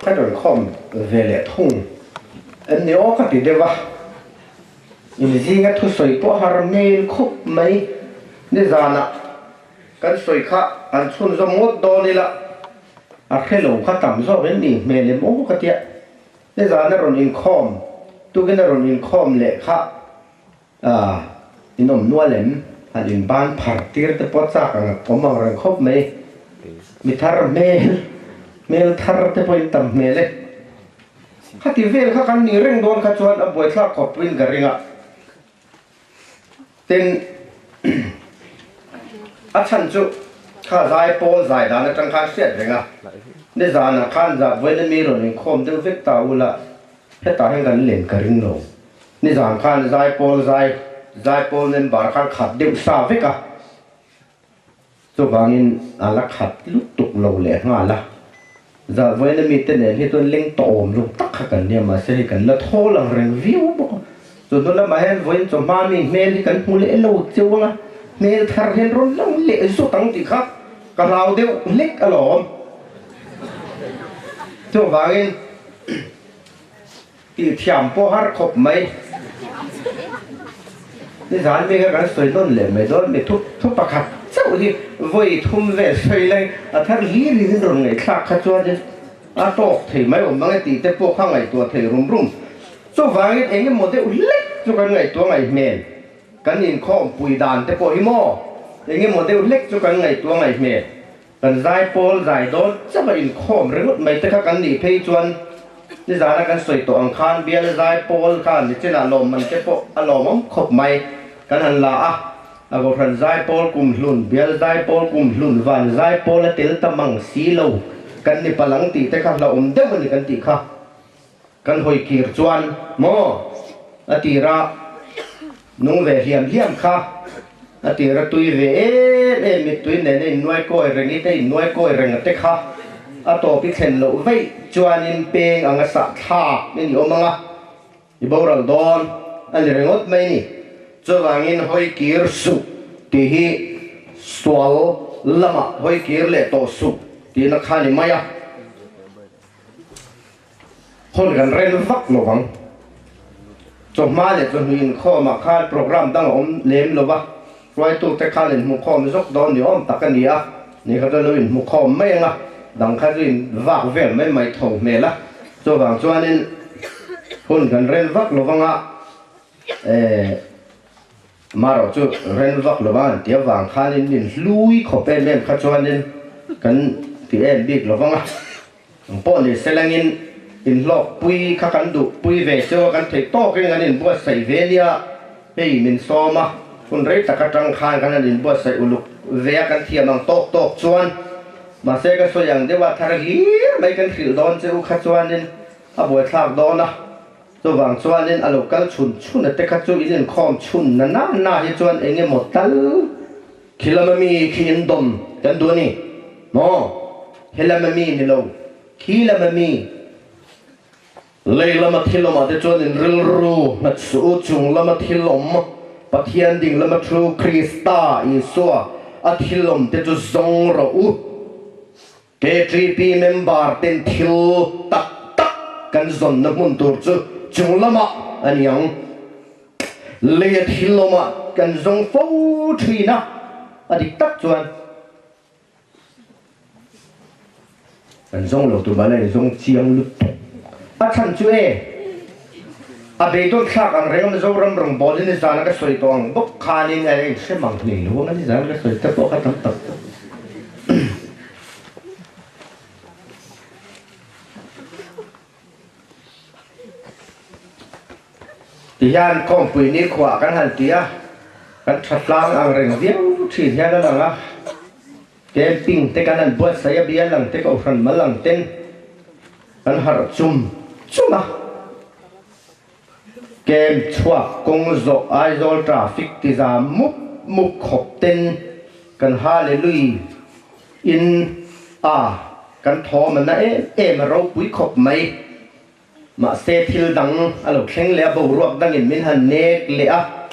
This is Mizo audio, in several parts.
Ka rawn khawm ve leh thung em ni aw ka ti deuh a, inzinga thusawi pawh har hmel khawp mai. Nizanah kan sawi kha an chhunzawm ngawt dawn ila a hre lo kha tam zawk em ni hmel em aw ka tia. Nizana rawn inkhawm tukin a rawn inkhawm leh kha in awm nual em? Han inban phar tir te pawh chak ang awm ang reng khawp mai. Mi thar hmel, hmel thar te pawh in tam hmel e. Khati vel kha kan nih reng dawn kha chuan a buaithlak khawp in ka ring a. Tin, a chhan chu kha zai pawl zai dan atang khan hriat reng a. Nizanah khan zah vawiin mi rawn inkhawm deuh vek ta ula, hetah hian kan len ka ring lo. Nizan khan zaipawl zai zaipawl member khan khat deuh sa vek a, chuvangin a la khat lutuk lo leh nghal a. Zahvawiina mite nen hi chuan leng tawhawm lo tak kha kan nia, mahse hei kan la thawl ang reng viau bawk a. Chu hnu lamah hian vawiin chawhma mi hmel hi kan hmu leh lo cheu ang a, hmel thar hian rawn lang leh zawt ang tih kha ka hlau deuh hlek alawm. Chuvangin. Tih thiam pawh har khawp mai. Nizan mi kha kan sawi nawn leh mai dawn mi thu thu pakhat chauh hi vawi thum vel sawi lai a thar hlir in rawn ngaihthlak kha chuan a tawk thei mai awm ang e tih te pawh kha ngaihtuah thei rum rum. Chuvangin eng emaw deuh hlek chu kan ngaihtuah ngaih hmel. Kan inkhawm pui dan te pawh hi maw eng emaw deuh hlek chu kan ngaihtuah ngaih hmel. Kan zaipawl zai dawn chauh a inkhawm ringawt mai te kha kan nih phei chuan nizana kan sawi tawh ang khan bial zaipawl khan nichinah lawmman te pawh a lawmawm khawp mai kan han la a, a Kohhran zaipawl kumhlun, bial zaipawl kumhlun, van zaipawl a tel ta mang si lo kan ni palang tih te kha hlauhawm deuh a ni kan tih kha. Kan hawi kir chuan maw a tira nung ve hliam hliam kha a tira tui ve em em mittui nena innuai kawi reng i te innuai kawi reng te kha a tawp i thlen loh veih chuanin peng anga sah thlak i ni awm anga i boral dawn a ni ringawt mai ni. Chuvangin hawi kir suh tih hi sual lamah hawi kir leh tawh suh tihna kha a ni mai a. Hawn kan rel vak lo vang. Chawhma leh chawhnu inkhawmah khan programme dang a awm lem lo va, hruaitute khan inhmukhawm zawk dawn ni awm tak a ni a, ni kha chu lo inhmukhawm mai ang a, dang kha chu in vak vel mai mai tho hmel a. Chuvang chuanin hun kan rel vak lo vang a, eh marawh chu rel vak lo vang an ti avang khanin min hlui khawp em em kha chuanin kan ti em bik lo vang a. Ang pawh ni selangin inhlawk pui kha kan duh pui ve cheu a, kan theih tawkin kan inbuatsaih ve nia, hei min sawm a, hun rei tak atang khan kan han inbuatsaih uluk ve a, kan thiam ang tawk tawk chuan mahse ka sawi ang deuh a thar hlir mai kan hrilh dawn che u kha chuanin a buaithlak dawn a, chuvang chuanin a lo kal chhun chhun a te kha chu in inkhawm chhun na na na hi chuan eng emaw tal Khi lama mi khi in dawm kan duh a ni maw? He lama mi ni lo, khi lama mi. Lei lama thil awmah te chuan in rilru nghat suh u, chung lama thil awm, Pathian ding lama thu Krista Isua a thil awm te chu zawng rawh u. KTP member ten thil tak tak kan zawnna hmun tur chu chung lamah a ni ang. Leia thil awmah kan zawng fo thin a, a dik tak chuan kan zawng lo tur mahla in zawng chiang lutuk. A chhan chu e, a beidawn thlak ang reng a Mizoram rawngbawlin nizan a ka sawi tawh ang bawk khanin a inhre mang hlei lo ang a nizan ka sawi te pawh kha tam tak tak. Ti hian khawmpui nikhua kan han ti a, kan tha tlang ang reng viau thin hian a lang a, camping te kan han buatsaih a, bial ang te kohhran mal ang ten kan harh chum chum a. Camp chhuak kawng zawh Aizawl traffic ti zam mup mup khawp ten kan Hallelui in a kan thawm a na em em a ropui khawp mai. Mahse thil dang a lo thleng leh a boruak dangin min han nek leh a.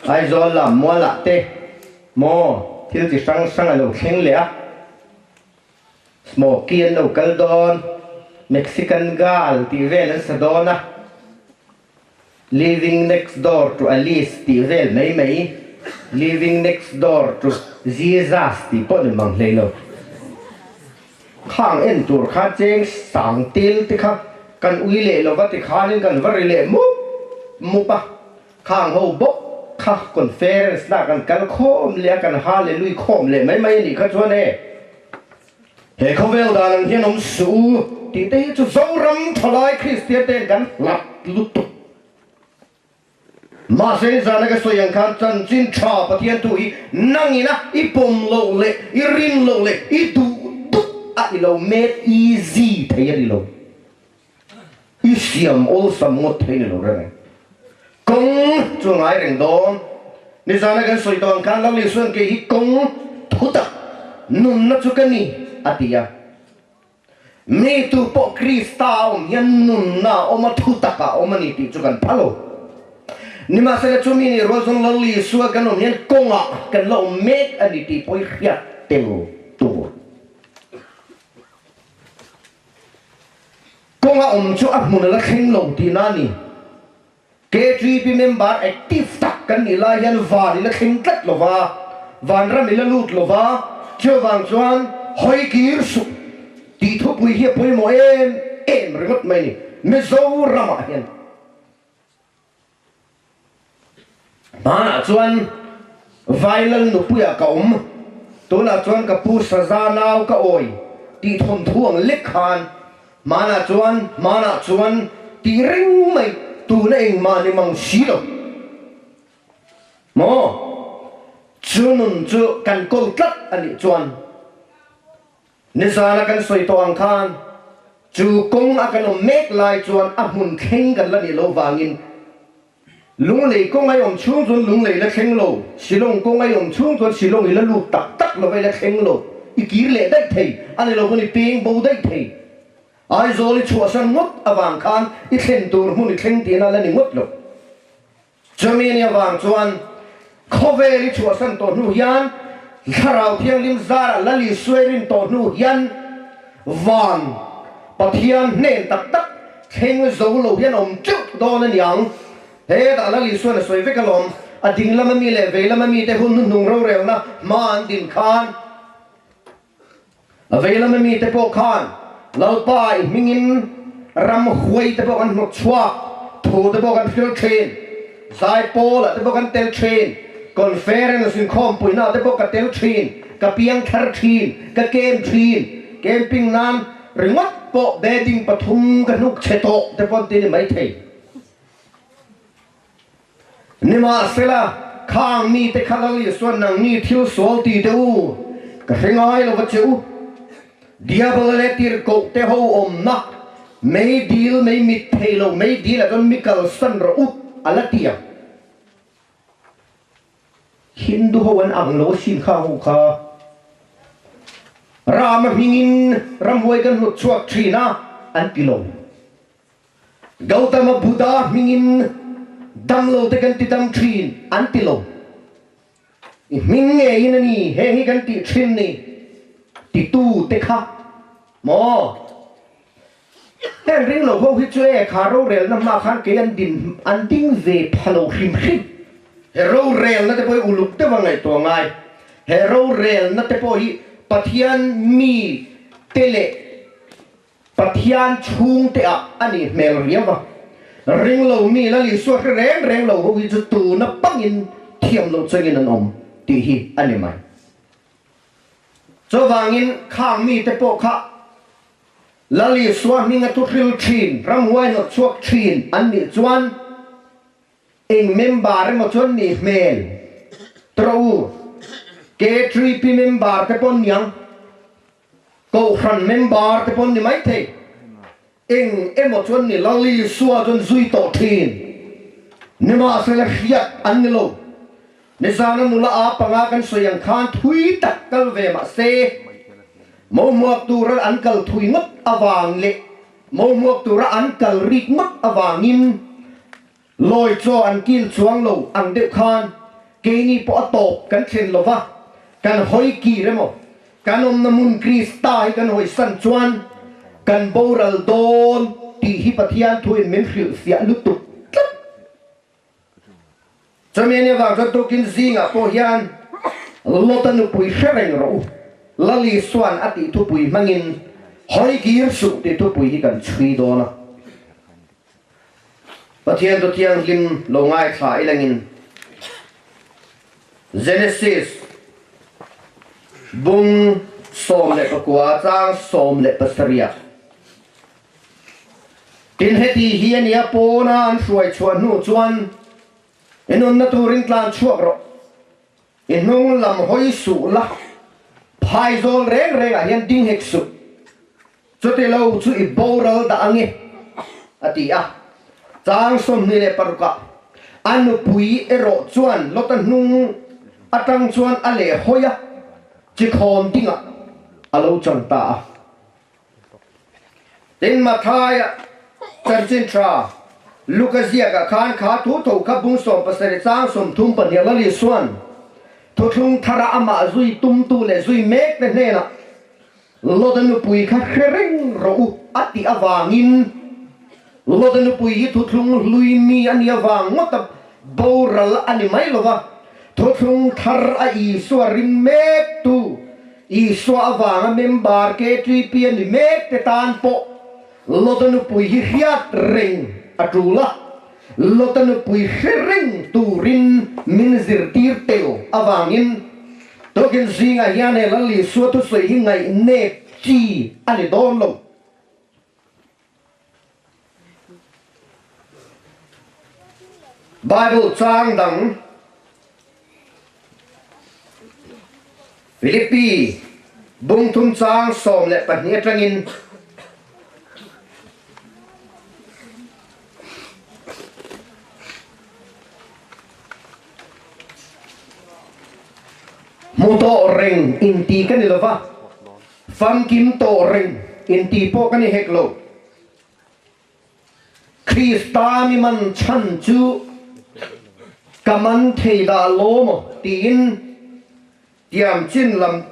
Aizawl lam mualah te maw thil chi hrang hrang a lo thleng leh a. Smokey an lo kal dawn, Mexican Girl tih vel an sa dawn a, Living Next Door to Alice tih vel mai mai, Living Next Door to Jesus tih pawh ni mang hlei lo. Khang en tur kha cheng sang tel te kha kan ui leh lova tikhanin kan va ri leh mup mup a. Khang ho bawk kha conference na kan kal khawm leh a, kan hallelui khawm leh mai mai a nih kha chuan e, he khawvel dan ang hian awm suh u tih te hi chu Zoram thalai Kristian ten kan hlat lutuk. Mahse nizana ka sawi ang khan chanchin tha Pathian thu hi nangina i pawm loh leh i rin loh leh i duh duh a i lo met easy thei a ni lo. I siam awlsam ngawt thei ni lo reng. Kawng chu a ngai reng dawn. Nizana kan sawi tawh ang khan Lal Isuan kei hi kawng thutak nunna chu ka ni a ti a. Mi tu pawh Krista a awm hian nunna a awm a, thutak a awm a ni tih chu kan pha lo. Nimahsela chumi nih rual chuan Lal Isua kan awm hian kawngah kan la awm mek a ni tih pawh hi hriat tel tur. Kawnga awm chu a hmun a la thleng lo tihna a ni. KTP member active tak kan nih lai hian van i la thleng tlat lo va, vanram i la lut lo va, chuvang chuan hawi kir suh tih thupui hi a pawimawh em em ringawt mai a ni Mizoramah hian. Hmanah chuan Vailal nupuiah ka awm, tunah chuan ka pu Saza nau ka awi tih thawnthu ang lek khan hmanah chuan hmanah chuan tih reng mai tuna engmah ni mang si lo maw? Chu nun chu kan kawl tlat a nih chuan Nizana kan sawi tawh ang khan chu kawng a kan awm mek lai chuan a hmun thleng kan la nih loh vangin Lunglei kawng ai awm chhung chuan Lunglei la thleng lo, Shillong kawng ai awm chhung chuan Shillong i la lut tak tak lo va i la thleng lo, i kir leh daih thei a ni lo pawn i peng bo daih thei. Aizawl i chhuahsan ngawt avang khan i thlen tur hmun i thleng tihna la ni ngawt lo. Chumi ni avang chuan khawvel i chhuahsan tawh hnu hian Thlarau Thianghlim zarah Lal Isuai rin tawh hnu hian van Pathian hnen tak tak thleng zo lo hian awm teuh dawn a niang. Hetah Lal Isuan a sawi vek alawm, a ding lama mi leh vei lama mite hun hnuhnung rorelna hma an din khan A vei lama mite pawh khan Lalpa i hmingin ram huai te pawh kan hnawt chhuak, thu te pawh kan hril thin, zaipawlah te pawh kan tel thin, conference inkhawmpuinaah te pawh ka tel thin, ka piang thar thin, ka kem thin, camping nan ringawt pawh bedding pathum ka hnuk chhe tawh te pawh an ti a ni maithei. Nimahsela, khang mite kha Lal Isuan nangni thil sual ti teh u, ka hre ngai lo va che u. Diabol leh tirhkoh te ho awmna, mei dil, mei mit thei lo, mei dil ah chuan mi kalsan rawh u, a la ti ang. Hindu ho an ang lo asin khang ho kha. Rama hmingin ramhuai kan hnawt chhuak thin a, an ti lo. Gautama Buddha hmingin damlo te kan ti dam thin an ti lo. I hming ngeiin a ni heng hi kan tih thin ni titu te kha maw? Heng ring lo ho hi chu e kha rorelna hma khan kei an din an ding ve pha lo hrim hrim. He rorelna te pawh hi uluk deuh a ngaihtuah ngai. He rorelna te pawh hi Pathian mi te leh Pathian chhungte ah a nih hmel riau a, ringlo mi Lal Isua hre reng reng lo ho hi chu tuna pangin thiam loh changin an awm tih hi a ni mai. Chuvangin khang mite pawh kha Lal Isua hminga thuhril thin, ramhuai hnawt chhuak thin an nih chuan eng member emaw chuan nih hmel tawh u, KTP member te pawh an niang. Kohhran member te pawn ni maithei. Eng emaw chuan ni Lal Isua chuan zui tawh thin. Nimahsela hriat an ni lo. Nizana nula a panga kan sawi ang khan thui tak kal ve mah se, Mohmuak tura an kal thui ngawt avang leh Mohmuak tura an kal rik ngawt avangin Lawi chaw an kil chuang lo ang deuh khan keini pawh a tawp kan thlen lo va, kan hawi kir emaw? Kan awmna hmun Krista hi kan hawisan chuan kan boral dawn tih hi Pathian thuin min hrilhfiah lutuk tlat. Chumi a nih avang chuan tukin zingah pawh hian Lota nupui hre reng rawh u, Lal Isua'n a tih thupui hmangin hawi kir suh tih thupui hi kan chhui dawn a. Pathian thu thianghlim lo ngaithla ilangin Genesis bung 19 chang 17 Tin heti hi a nia pawna an hruai chhuah hnu chuan i nunna turin tlan chhuak rawh, i hnung lam hawi suh la, phaizawl reng rengah hian ding hek suh, chuti lo chu i boral dah ange, a ti a. Chang 26 ah a nupui erawh chuan Lota hnung atang chuan a leh hawi a, chikhawn dingah a lo chang ta a. Tin, Mathaia chanchin tha Luka ziakah khan kha thu tho kha bung 17 chang 32 Lal Isua'n thuthlung thara amah zui tumtu leh zui mekte hnenah Lota nupui kha hre reng rawh u a tih avangin Lota nupui hi thuthlung hlui mi a nih avang ngawta boral a ni mai lova, thuthlung thar a Isua ring mektu Isua avanga member KTP a ni mek te tan pawh Lota nupui hi hriat reng a tul a, Lota nupui hre reng turin min zirtir tel avangin tukin zingah hian he Lal Isua thusawi hi ngaihnep chi a ni dawn lo. Bible chang dang Philippi bung thum chang 12 atangin Hmu tawh reng inti ka ni lova, famkim tawh reng inti pawh ka ni hek lo. Krista mi man chhan chu ka man thei dah lo maw tiin tiam chin lam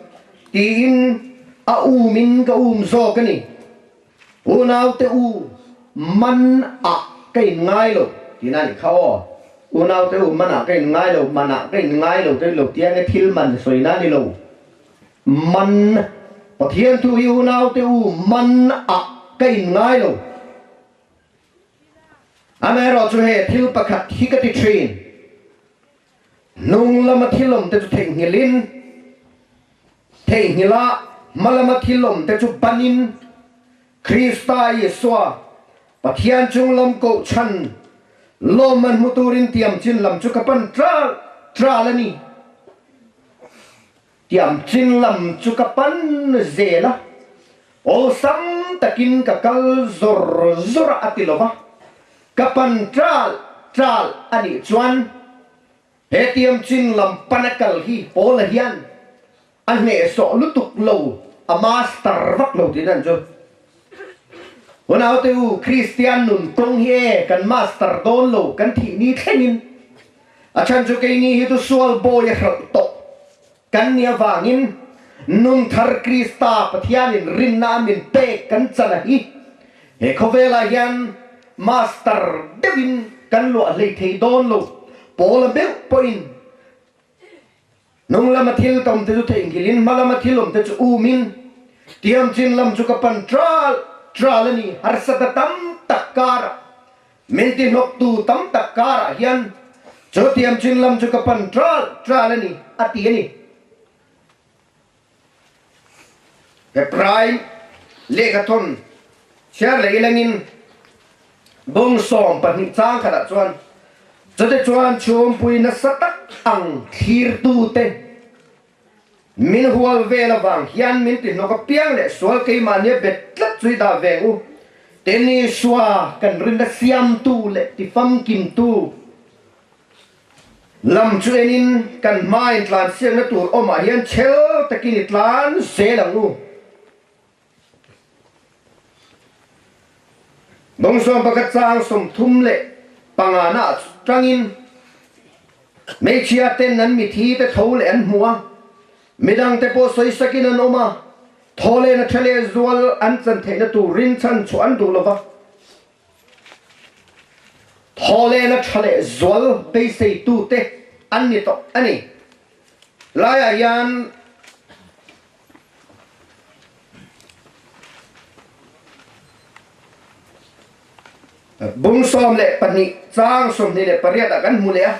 tiin a um in ka um zawk a ni. Unaute u man ah ka in ngai lo tih na nih kha aw. Unaute u man ah ka in ngai lo, man ah ka in ngai lo te lo tia nge thil man sawi na ni lo. Man Pathian thu hi unaute u man ah ka in ngai lo. Amaherawhchu he thil pakhat hi ka ti thin. Hnung lama thil awm te chu theihnghilhin, theihnghilha hma lama thil awm te chu banin, Krista Isua, Pathian chung lam kohchhan lawmman hmu turin tiamchin lam chu ka pan tral tral a ni. Tiamchin lam chu ka pan zel a, awlsam takin ka kal zawr zawr a a ti lo va, ka pan tral tral a nih chuan he tiamchin lam pana kal hi Paula hian a hnehsawh lutuk lo, a master vak lo tih dan chu. Unaute u, Kristian nun kawng hi e kan master dawn lo, kan thih ni thlengin. A chhan chu keini hi chu sual bawi a hralh tawh kan nih avangin nun thar Krista Pathianin rinna a min pek kan chan a hi. He khawvelah hian master deuhin kan luah hlei thei dawn lo, Paula meuh pawhin Hnung lama thil tawm te chu theihnghilhin hma lama thil awm te chu umin tiam chin lam chu ka pan tral tral a ni. Harsata tam tak karah, min ti hnawktu tam tak karah hian chu tiam chin lam chu ka pan tral tral a ni, a ti a ni. Ephraim lehkhathawn chhiar leh ilangin bung 12 chang khatah chuan chutichuan chhungpui nasa tak ang thlirtute min hual vel avang hian min ti hnawk apiang leh sual keimahnia bet tlat chu i dah veng u. Tin Isua kan rinna siamtu leh tifamkimtu Lam chu enin kan hmain tlansiakna tur awmah hian chhel takin i tlan zel ang u. Bawng 11 chang 35 na tangin hmeichhia ten an mithi te tho leh an hmu a. Midangte pawh sawisakin an awm a, thawhlehna tha leh zual an chan theihna tur rinchhan chu an duh lo va. Thawhlehna tha leh zual beiseitute an ni tawh a ni. Laiah hian Bung 12 chang 28 ah kan hmu leh a.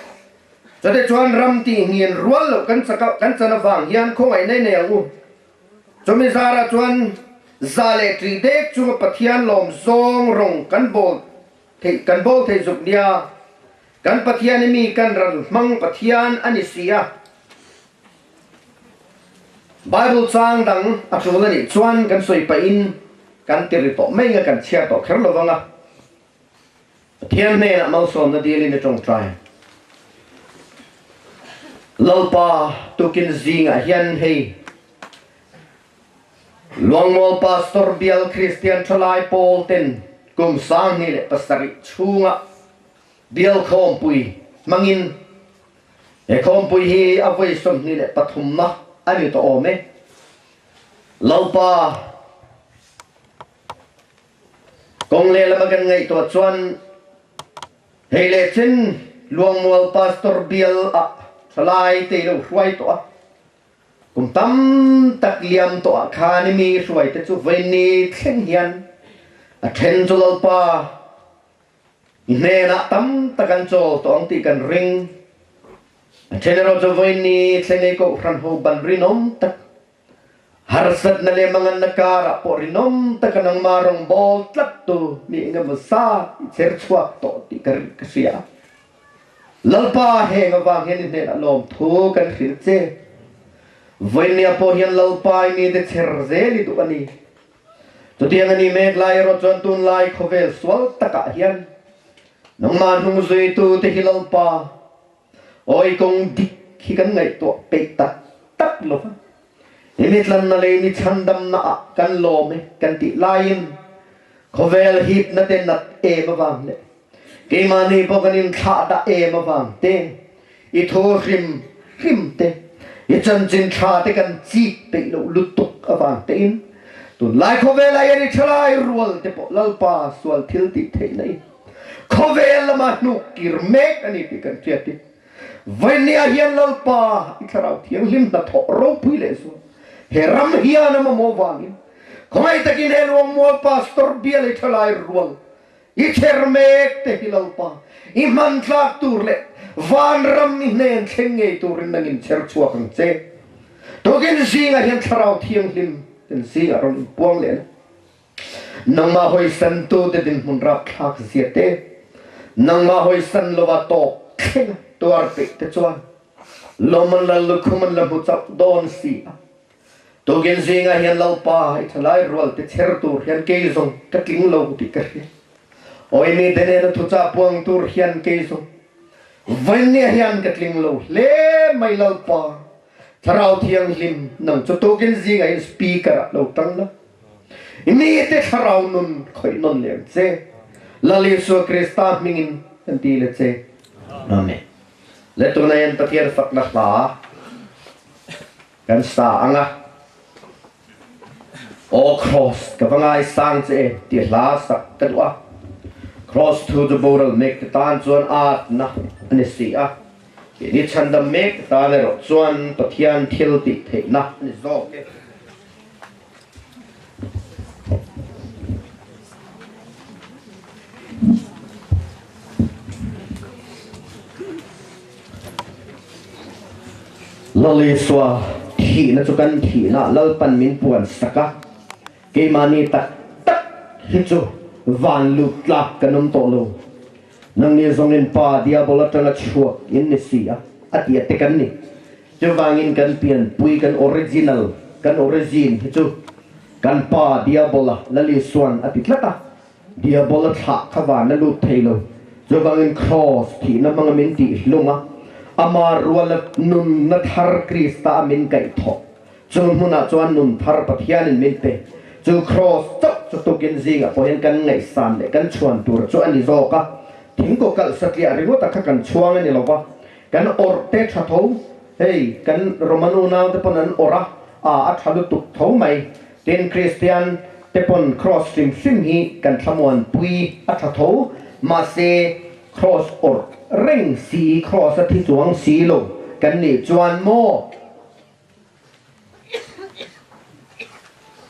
Chute chuan ram tih hnian rual loh kan chak a, kan chan avang hian khawngaih nei nei ang u. Chumi zarah chuan za leh ṭih dek chunga Pathian lawm zawng rawng kan bawl theih kan bawl thei zuk nia. Kan Pathian i mi kan ral hmang Pathian a ni si a. Bible chang dang a tul a nih chuan kan sawi pahin kan ti ri tawh mai nga kan chhiar tawh kher lo vang a. Pathian hnenah malsawmna dilin i tawngtai. Lalpa tukin zingah hian hei Luangmual Pastor Bial Kristian Thalai Pawl ten kum 27 chhunga Bial khawmpui hmangin he khawmpui hi a vawi 23 na a ni tawh awm e. Lalpa kawng lehlam a kan ngaihtuah chuan hei leh chen Luangmual Pastor Bial ah thalai te lo hruai tawh a. Kum tam tak liam tawh ah khan i mi hruai te chu vawi ni thleng hian a then chu Lalpa I hnenah tam tak an chawl tawh ang tih kan ring. A then erawh chu vawiin thleng ei kohhran ho ban rinawm tak, harsatna leh manganna karah pawh rinawm taka nangmah rawngbâwl tlattu mi engemaw zat i cher chhuak tawh tih ka ka hria. Lalpa heng avang hian i hnenah lawmthu kan hrilh che. Vawiinnia pawh hian Lalpa i mite cher zel i duh a ni. Chutiang a ni mek lai erawh chuan tunlai khawvel sual takah hian nangmah hnung zuitute hi Lalpa awi kawng dik hi kan ngaihtuah peih tak tak lo va. I mitlanna leh mi chhandamna ah kan lawm e kan tih laiin khawvel hipna te nat em avang leh keimahni pawh kan inthlah dah em avang te i thu hrim hrim te, i chanchin tha te kan chik peih loh lutuk avang tein tunlai khawvelah hian i thalai rual te pawh Lalpa sual thil tih theihna in khawvel lama hnuk kir mek a ni tih kan hriat hi Vainia hian Lalpa i Thlarau Thianghlim hnathawh ropui leh zual he ram hian a mamawh vangin khawngaih takin he Luangmual Pastor bial i thalai rual I cher mek te hi Lalpa, i hman tlak tur leh vanram i hnen thleng ngei turin nangin cher chhuak ang che. Tukin zingah hian Thlarau Thianghlim ten zingah rawn inpuang leh la. Nangmah hawisantu te dinhmun rapthlak zia te, nangmah hawisan lova tawp thlenga tuar peih te chuan lawm an la lukhum an la hmu chauh dawn si a. Tukin zingah hian Lalpa i thalai rual te cher tur hian kei zawng ka tling lo tih ka hria. Awi mi te nena thuchah puang tur hian kei zawng vawinia hian ka tling lo hle mai Lalpa Thlarau Thianghlim nang chu tukin zingah hian speaker ah lo tang la. I mi te thlarau nun khawih nawn leh ang che. Lal Isua Krista hmingin kan ti le che. Amen. Le tunah hian Pathian fakna hla Kan sa ang a, Aw Cross, ka va ngaisang che e tih hla sak ka duh a. Cross thu chu boral mek te tan chuan atna a ni si a, keini chhandam mek te tan erawh chuan Pathian thil tih theihna a ni zawk e. Lal Isua thihna chu kan thihna Lalpan min puan sak a, keimahni tak tak hi chu van lut tlak kan awm tawh lo. Nangni zawngin Pa Diabol atanga chhuak in ni si a, a ti a te kan ni. Chuvangin kan pianpui kan original, kan origin hi chu kan Pa Diabola Lal Isuan a ti tlat a, Diabola thlah kha van a lut thei lo. Chuvangin Kraws thihna hmanga min tihhlum a, ama ruala nunna thar Krista a min kaihthawh. Chu hmunah chuan nun thar Pathianin min pe. Chu Kraws chauh chu tukin zingah pawh hian kan ngaihsan leh kan chhuan tur chu a ni zawk a. Thingkaw kalh satliah ringawta kha kan chhuang a ni lo va, kan awrh te tha tho. Hei kan Roman unau te pawn an awrh a, a a tha lutuk tho mai. Tin, Kristian te pawn Kraws hrim hrim hi kan thlamuanpui a tha tho. Mahse, Kraws awrh reng si, Kraws a thi chuang si lo kan nih chuan maw?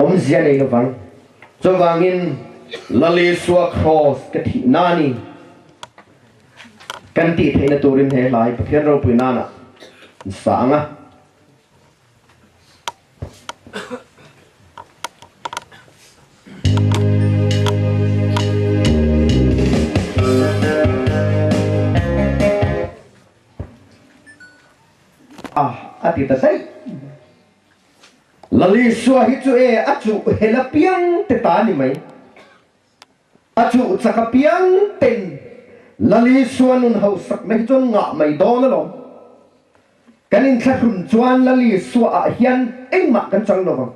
Awmzia nei lovang. Chuvangin, Lal Isua Kraws ka thih na ni. Kan tih theihna turin he hlai Pathian ropui nana an sa ang a. A a ti ta daih. Lal Isua hi chu e a chuh hel apiang te ta a ni mai. A chuh chak apiang ten Lal Isua nun hausakna hi chuan ngah mai dawn alawm. Kan inthlahrun chuan Lal Isua ah hian engmah kan chang lo vang.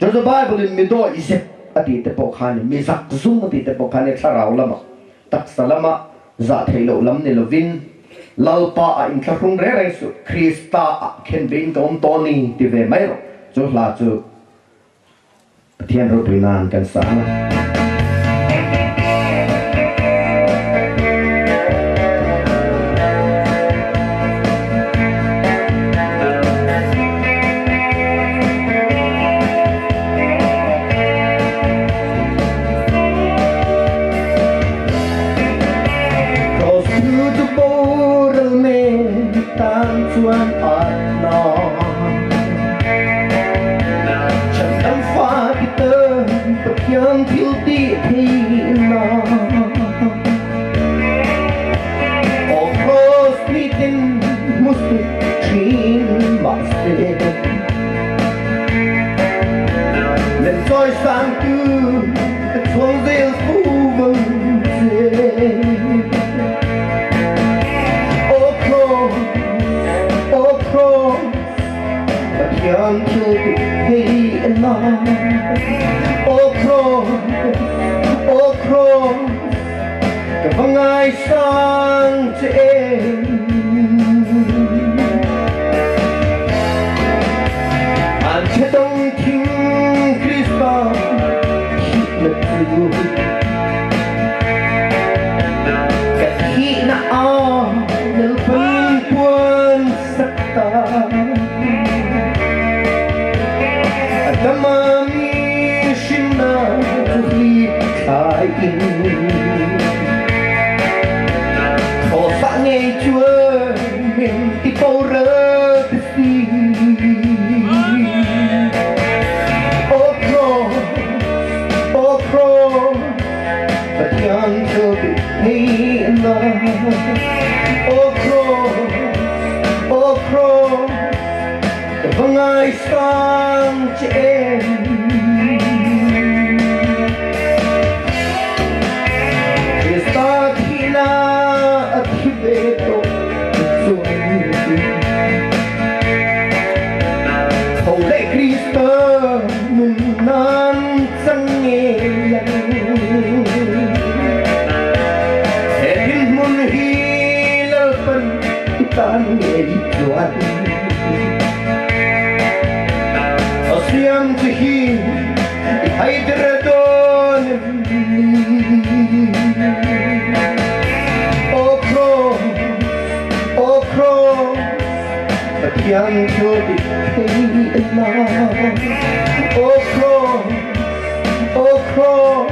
Chu chu Bible in mi dawi zep a tih te pawh kha a ni, mi zak zum a tih te pawh kha a ni, thlarau lamah, taksa lamah zah theih loh lam ni lovin Lalpa ah inthlahrung reng reng suh, Krista ah khen vein ka awm tawh ni ti ve mai rawh. Chu hla chu Pathian ropui nan kan sa ang a. Cross thu chu boral mek tan chuan at na. Chhandam fa ti tân Pathian thil tih theihna. Aw Cross nitin hmusit thin mahse Min chawi sangtu ka chhuang zel fu vang che. Aw Cross, aw Cross, Pathian thil tih theihna. Aw Cross, aw Cross, ka va ngaisang che em. An che dawng thing Krista thihna chu ka thihna ah Lalpan puan sak ta. A dama mi hrimnak cu hlip thlai in Thawsah ngei chuan min ti boral ti si. Aw cross, aw cross, Pathian thil ti theihnak. Aw cross, aw cross, ka va ngaisang che em. Krista thihnak a thi ve tawh cun Tho le Krista nun nan cang ngei ang. He dinhmun hi Lalpan i tan ngei chuan. A siam chu hi i haider dawn em ni? Aw cross, aw cross, Pathian thil dik theihnak. Aw cross, aw cross,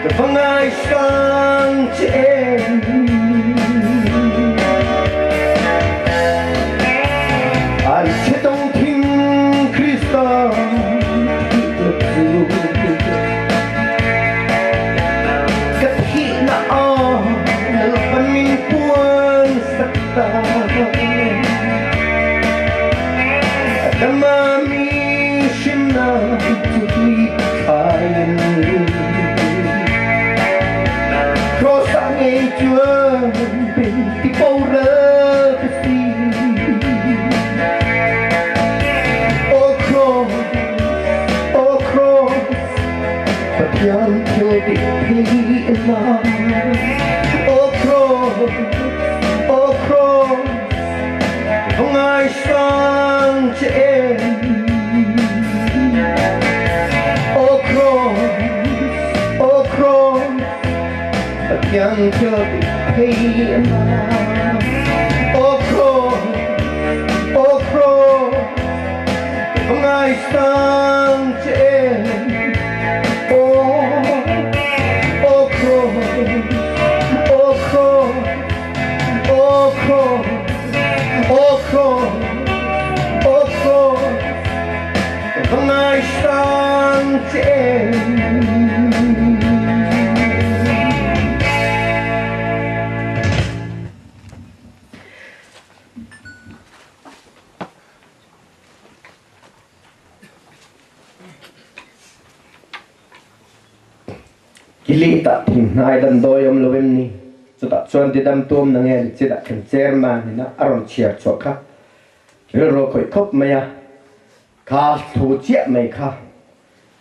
ka va ngaisang che em. An che dong thing Krista thihnak cu ka thihnak ah Lalpan min puan sak ta. A damami hrimnak cu tui thlai in Cross ah ngei chuan bin ti boral ka si. Aw cross, aw cross, Pathian thil dik theihnak. Aw cross, aw cross, va kan thil tih theihna. Aw Kraws, aw Kraws, ka va ngaisang che em. Aw, aw Kraws, aw Kraws, aw Kraws, aw Kraws, aw Kraws, ka va ngaisang che em. Kilita thinghnai damdawi awm lo em ni? Chutah chuan tidam tuam na nge ni chidah khan chairman in a rawn chhiar chhuah kha rilru a khawih khawp mai a, kha thu chiah mai kha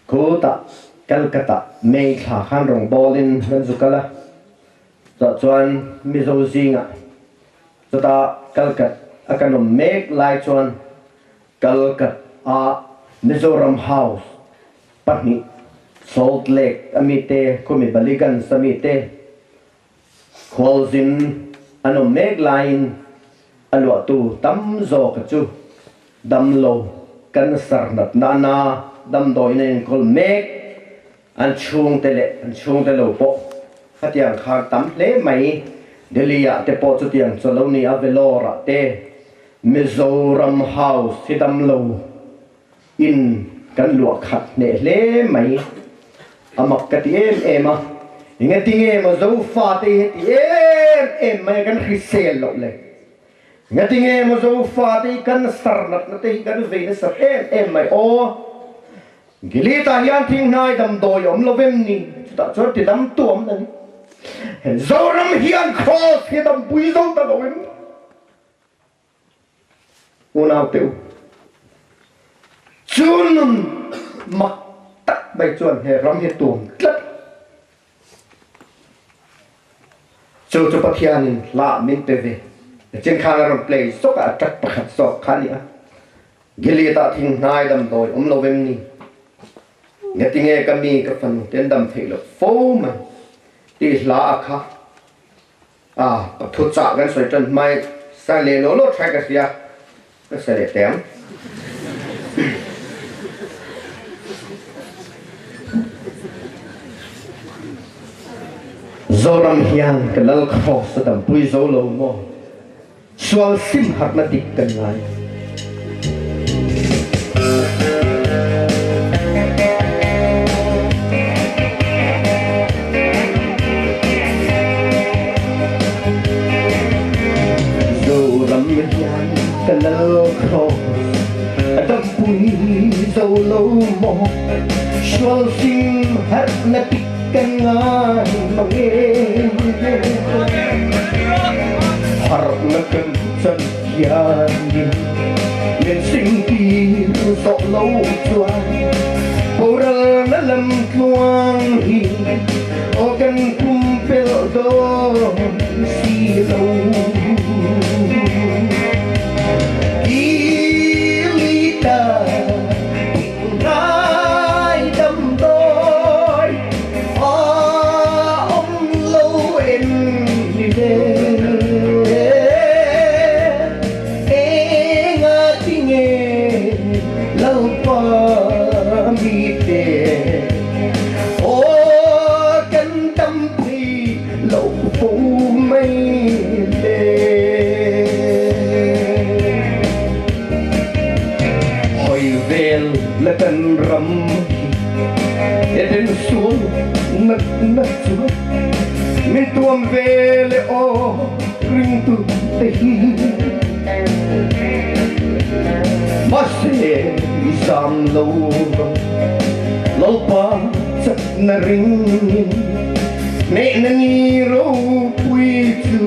khutah Calcutta May thla khan rawngbâwl in kan zu kal a, chutah chuan Mizo zingah chutah Calcutta a kan awm mek lai chuan Calcutta a Mizoram House pahnih Salt Lake a mite khumi Ballygunge a mite khualzin an awm mek laiin a luahtu tam zawk chu damlo cancer natna a na damdawiin a enkawl mek an chhungte leh an chhungte lo pawh khatiang khan tam hle mai. Delhi ah te pawh chutiang chu lo ni a, Vellore ah te Mizoram House hi damlo in kan luah khat hneh hle mai. A mak ka ti em em a, engatinge maw Zofate hi heti em em mai a kan hrisel loh le? Engatinge maw Zofate hi cancer natna te hi kan vei nasat em em mai aw? Gilead-ah hian thinghnai damdawi a awm lo vem ni? Chutah chuan ti dam tu awm na ni. He Zoram hian Kraws hi a dampui zo ta lo em? Unau te u, chu nun mak tak mai chuan he ram hi tuam tlat. Chu chu Pathianin hla min pe ve. Nichin khan a rawn play zawk a, a track pakhat zawk kha a ni a. Gilead-ah thinghnai damdawi awm lo em ni? Ngatinge ka mi ka fanu te an dam theih loh fo mai tih hla a kha a thuchah kan sawi tan hmai sa leh law law tha ka hria ka sa leh teh ang. Zoram hian ka lal cross a dampui zo lo maw? Sual sim harhna dik kan ngai. Zoram hian ka lal cross a dampui zo lo maw? Sual sim harhna dik kan ngai mang e. Harhna kan chan hianin min singtir zawh lo chuan boralna lam tluang hi aw kan pumpelh dawn si lo. Kilita ngai damdawi a awm lo em ni le? Engatinge Lalpa mite aw kan dam thei lo fo mai le? Hoi vel la kan ram hi Eden sual natna chuan min tuam ve le aw ringtu te hi. Mahse i zam lo rawh Lalpa chakna ringin hnehna ni ropui chu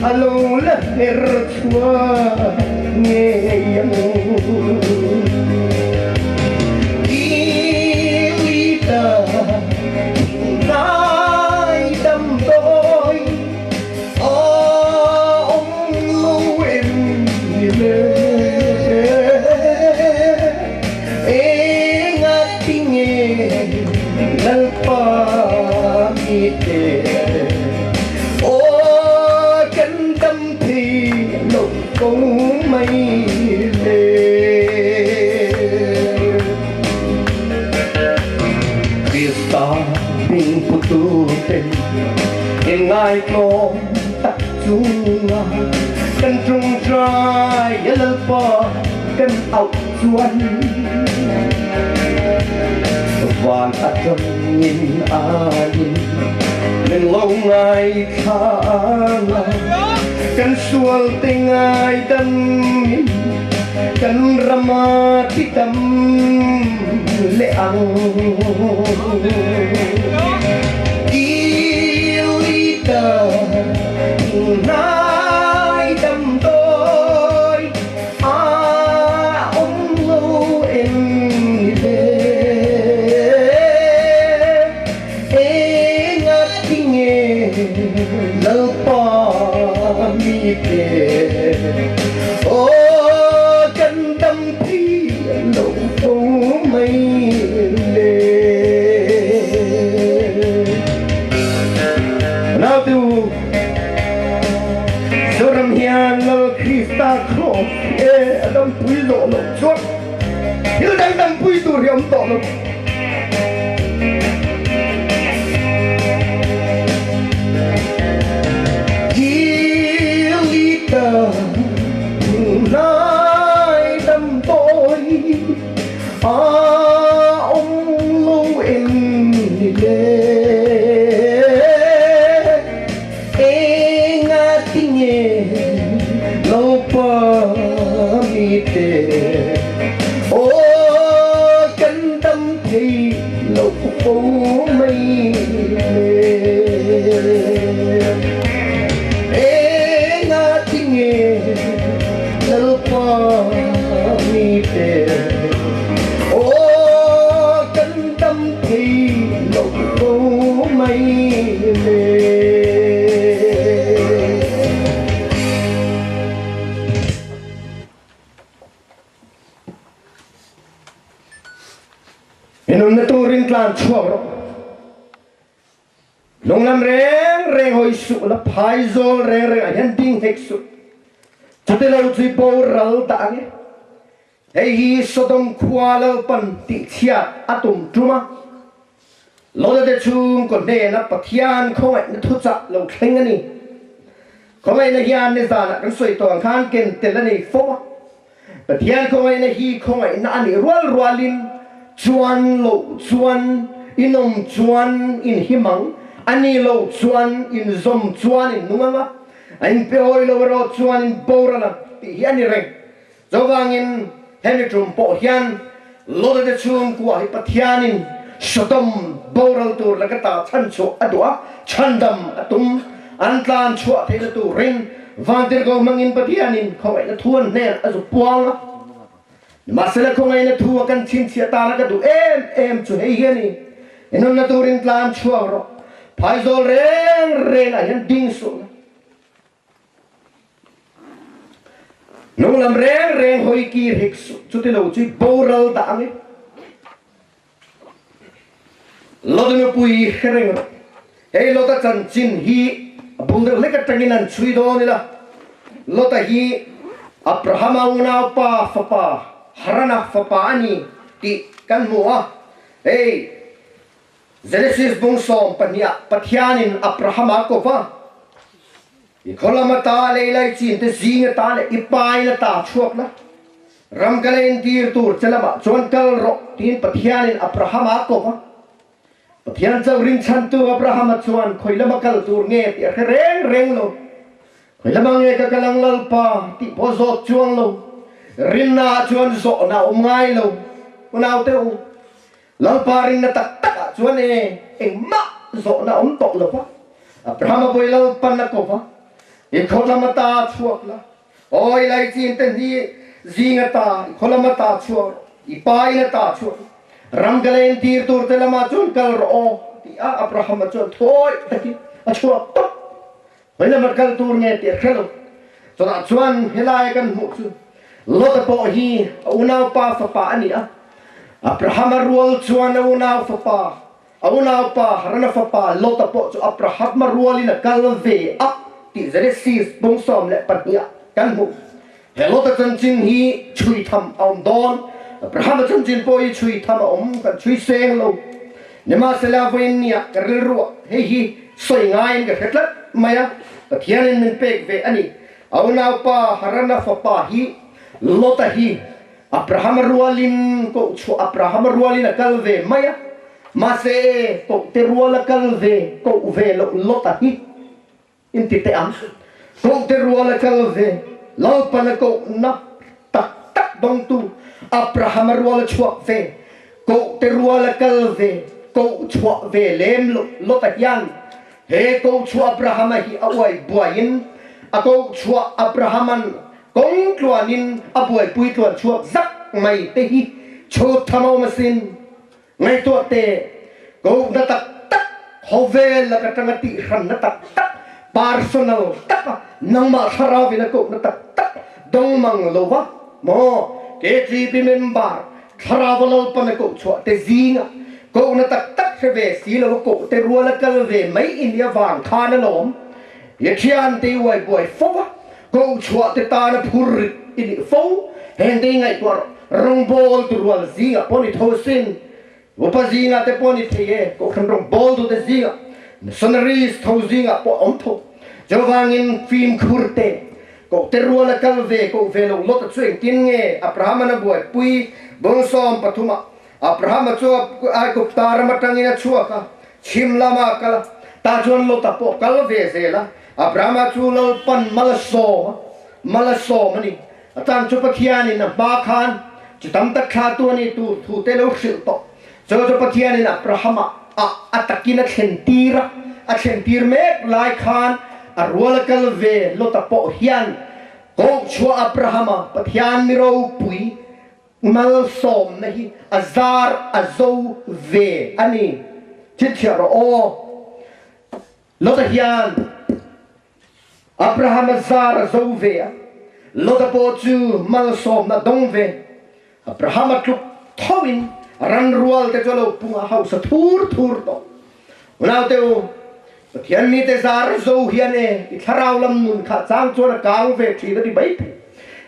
a lo la her chhuak ngei ang. Kilita thingnai damdawi a awm lo em ni le? Engatinge Lalpa mite? kan auh chuan Van atangin anin min lo ngaithla anga Kan sual te ngaidamin kan rama tidam leh ang. Kilita hnai damdawi a awm lo em ni le? Engatinge Lalpa mi pe? Aw kan dam thei lo fo mai le. Naute u, Zoram hian Lal Krista Kraws hi e a dampui zawh loh chuan thil dang dampui tur hi a awm tawh lo. Kilita hnai damdawi a awm lo em ni le? Engatinge Lalpa mite aw kan dam thei lo fo mai le? Engatinge Lalpa mite aw kan dam thei lo fo mai le? Minunna turin tlan chhuak rawh. Lunglam reng reng hawi suh la, phaizawl reng reng ah hian ding hek suh. Chutilo chu i boral dah ang e. Hei hi Sodom khua Lalpan tihchhiat a tum tum a, Lota te chhungkaw hnena Pathian khawngaihna thuchah lo thleng a ni. Khawngaihna hian nizanah kan sawi tawh ang khan ken tel a nei fo a. Pathian khawngaihna hi khawngaihna a nih rual rualin chuan loh chuan inawm chuan inhim ang, a ni loh chuan inzawm chuan innung ang a, a inpehawi lo erawh chuan inboral ang tih hi a ni reng. Chuvangin hemi tum pawh hian Lota te chhungkua hi Pathianin Sodom boral tur laka ta chhanchhuah a duh a, chhandam a tum. An tlan chhuah theihna turin vantirhkoh hmangin Pathianin khawngaihna thu an hnen a zu puang a. Nimahsela khawngaihna thu a kan chhinchhiah tana ka duh em em chu hei hi a ni, Inunna turin tlan chhuak rawh, phaizawl reng rengah hian ding suh la. Hnunglam reng reng hawi kir hek suh, chutilo chu i boral dah ang e. Lota nupui hre reng rawh. Hei Lota chanchin hi a bul deuh hlek atangin an chhui dawn ila. Lota hi Abrahama unaupa fapa Harana fapa a ni tih kan hmu a. Hei Genesis bung 12 ah Pathianin Abrahama ko va, I khawlam ata lei laichin te zing ata leh i pain ata chhuak la, ram ka la intir tur che lamah chuan kal rawh, tiin Pathianin Abrahama ko va. Pathian chauh rinchhantu Abrahama chuan khawi lama kal tur nge tih a hre reng reng lo. Khawi lama nge ka kal ang Lalpa tih pawh zawt chuang lo. Rinna ah chuan zawhna a awm ngai lo. Unaute u, Lalpa rinna tak tak ah chuan e engmah zawhna awm tawh lo va, Abraham a bawi Lalpan a ko va, I khaw lam ata chhuak la, aw i laichin te hni zing ata i khaw lam ata chhuak rawh, i pa in ata chhuak la, ram ka la entir tur te lamah chuan kal rawh aw, ti a Abraham a chuan thuawih takin a chhuak tawp. Hawi lama kal tur nge tih a hre lo. Chutah chuan helai kan hmuh chu Lota pawh hi a unaupa fapa a ni a. Abrahama rual chuan a unau fapa, a unaupa Harana fapa Lota pawh chu Abrahama rualin a kal ve a tih Genesis bung 12 ah kan hmuh. He Lota chanchin hi chhui tham a awm dawn. Abrahama chanchin pawh hi chhui tham a awm, kan chhui seng lo. Nimahsela vawiin nia ka rilruah hei hi sawi ngaiin ka hre tlat mai a, Pathianin min pek ve a ni. A unaupa Harana fapa hi Lota hi. Abrahama rualin koh chhuah Abrahama rualin a kal ve mai a, mahse koh te rual a kal ve koh ve loh Lota hi in ti teh ang. Koh te rual a kal ve Lalpan a kohna tak tak dawngtu Abrahama rual a chhuak ve koh te rual a kal ve koh chhuah ve lem loh Lota hian he koh chhuah Abrahama hi a uai buaiin a koh chhuah Abrahaman Kawng tluanin a buaipui tluan chhuak zak mai te hi chhut tham a awm asin. Ngaihtuah teh, kohna tak tak, khawvel lak atanga tihhranna tak tak, personal taka nangmah thlarauin a kohna tak tak dawng mang lo va maw? KGB member thlarau a Lalpan a koh chhuah te zingah kohna tak tak hre ve si lo a koh te rual a kal ve mai i nia vang khan alawm. I thiante i uai buai fo va, Koh chhuah te tana phur rit i nih fo, heng te i ngaihtuah rawh. Rawngbâwl tu rual zingah pawh ni tho sin, upa zingah te pawh ni thei e, kohhran rawngbâwl tu te zingah, missionaries tho zingah pawh a awm tho. Chuvangin fimkhur te, koh te rual a kal ve, koh ve lo Lota chu engtin nge Abraham-an a buaipui? Bung sawm pathumah Abraham-a chu Aigupta ram atangin a chhuak a, chhim lamah a kal a, tah chuan Lota pawh kal ve zel a. Abraham-a chu Lalpan mal a sawm a, mal a sawm a ni. A tan chu Pathianin a hma khan chi tam tak thlatu a ni tur thu te lo hrilh tawh. Chu chu Pathianin Abraham-a a a takin a thlen tir a, a thlen tir mek lai khan a rual a kal ve Lota pawh hian Kohchhuah Abraham-a Pathian mi ropui Malsawmna hi a zar a zo ve a ni. Chhinchhiah rawh aw. Lota hian Abraham a zar a zo ve a, Lota pawh chu malsawmna a dawng ve. Abraham a tluk thoin ran rual te chu a lo pung a, hausa thur thur tawh. Unaute u, Pathian mite zar zo hian e, i thlarau lam nun kha chang chuan a kang ve thin a ti mai thei.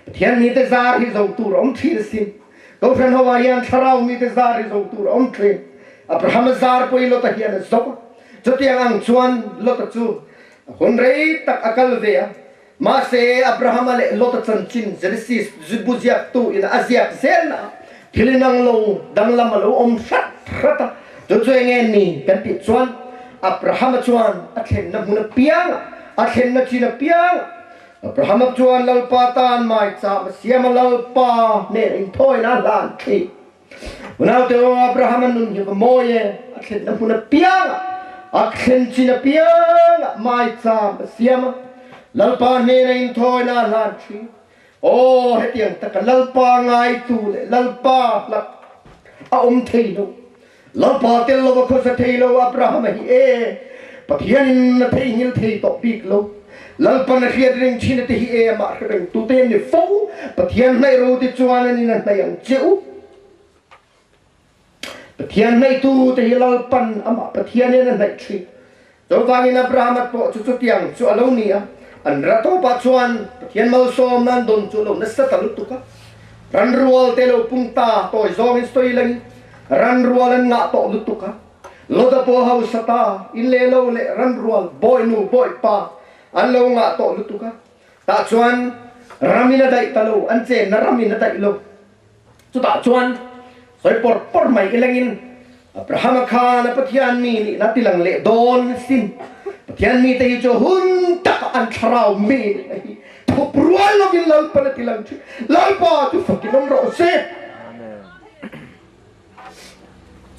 Pathian mite zar hi zo tur a awm thin asin. Kohhran ho ah hian thlarau mite zar hi zo tur a awm thin. Abrahama zar pawh i Lota hian a zo a. Chutiang ang chuan Lota chu a hun rei tak a kal ve a. Mahse, Abrahama leh Lota chanchin Genesis bu ziaktu in a ziak zelna ah thil inang lo danglam a lo awm hrat hrat a. Chu chu enge ni kan tih chuan Abrahama chuan a thlenna hmun apiangah, a thlenna chin apiangah Abrahama chuan Lalpa tan maicham a siam a, Lalpa hnenah inthawina a hlan thin. Unaute aw, Abrahama nun hi va mawi e, a thlenna hmun apiangah, a thlen chin apiangah maicham a siam a, Lalpa hnena inthawina a hlan thin. Aw, hetiang taka Lalpa ngaitu leh Lalpa hlat a awm thei lo. Lalpa tel lova khawsa thei lo Abrahama hi e, Pathianin a theihnghilh thei tawh bik lo. Lalpan a hriat reng thin a ti hi e, amah hre reng tute an ni fo. Pathian hnaih ro te chuan an in a hnaih ang che u. Pathian hnaihtute hi Lalpan amah Pathian hian a hnaih thin. Chuvangin Abrahama pawh chu chutiang chu a lo ni a, an ra tawpah chuan Pathian malsawmna an dawn chu a lo nasa ta lutuk a. Ran rual te lo pung ta tawi zawngin sawi langin ran rual an ngah tawh lutuk a. Lota pawh hausa ta, in leh lo leh ran rual, bawihnu, bawihpa an lo ngah tawh lutuk a. Tah chuan ramin a daih ta lo, an chenna ramin a daih lo. Chutah chuan sawi pawr pawr mai ilengin Abrahama khan a Pathian mi nihna tilang leh dawn sin. Pathian mite hi chu hun taka an thlarau mi nihna hi thup rual lovin Lalpan a tilang thin. Lalpa chu fakin awm rawh se.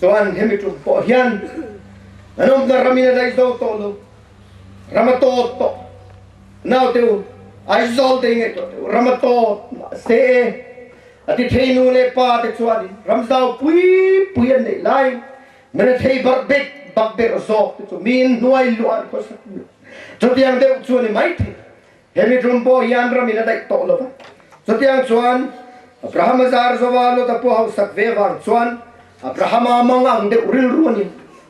Chuan hemi tum pawh hian an awmna ramin a daih zo tawh lo. Ram a tawt tawh. Naute u, Aizawl te hi ngaihtuah teh u, ram a tawt mahse a ti thei nu leh pa te chuanin ram zau pui pui an neih lai mirethei barh bek bak berh zawk te chu miin hnuai luah an khawsak miah. Chutiang deuh chu a ni mai thei. Hemi tum pawh hian ramin a daih tawh lo va. Chutiang chuan Abrahama zar zova Lota pawh hausak ve vang chuan Abrahama mang ang deuh rilru a ni.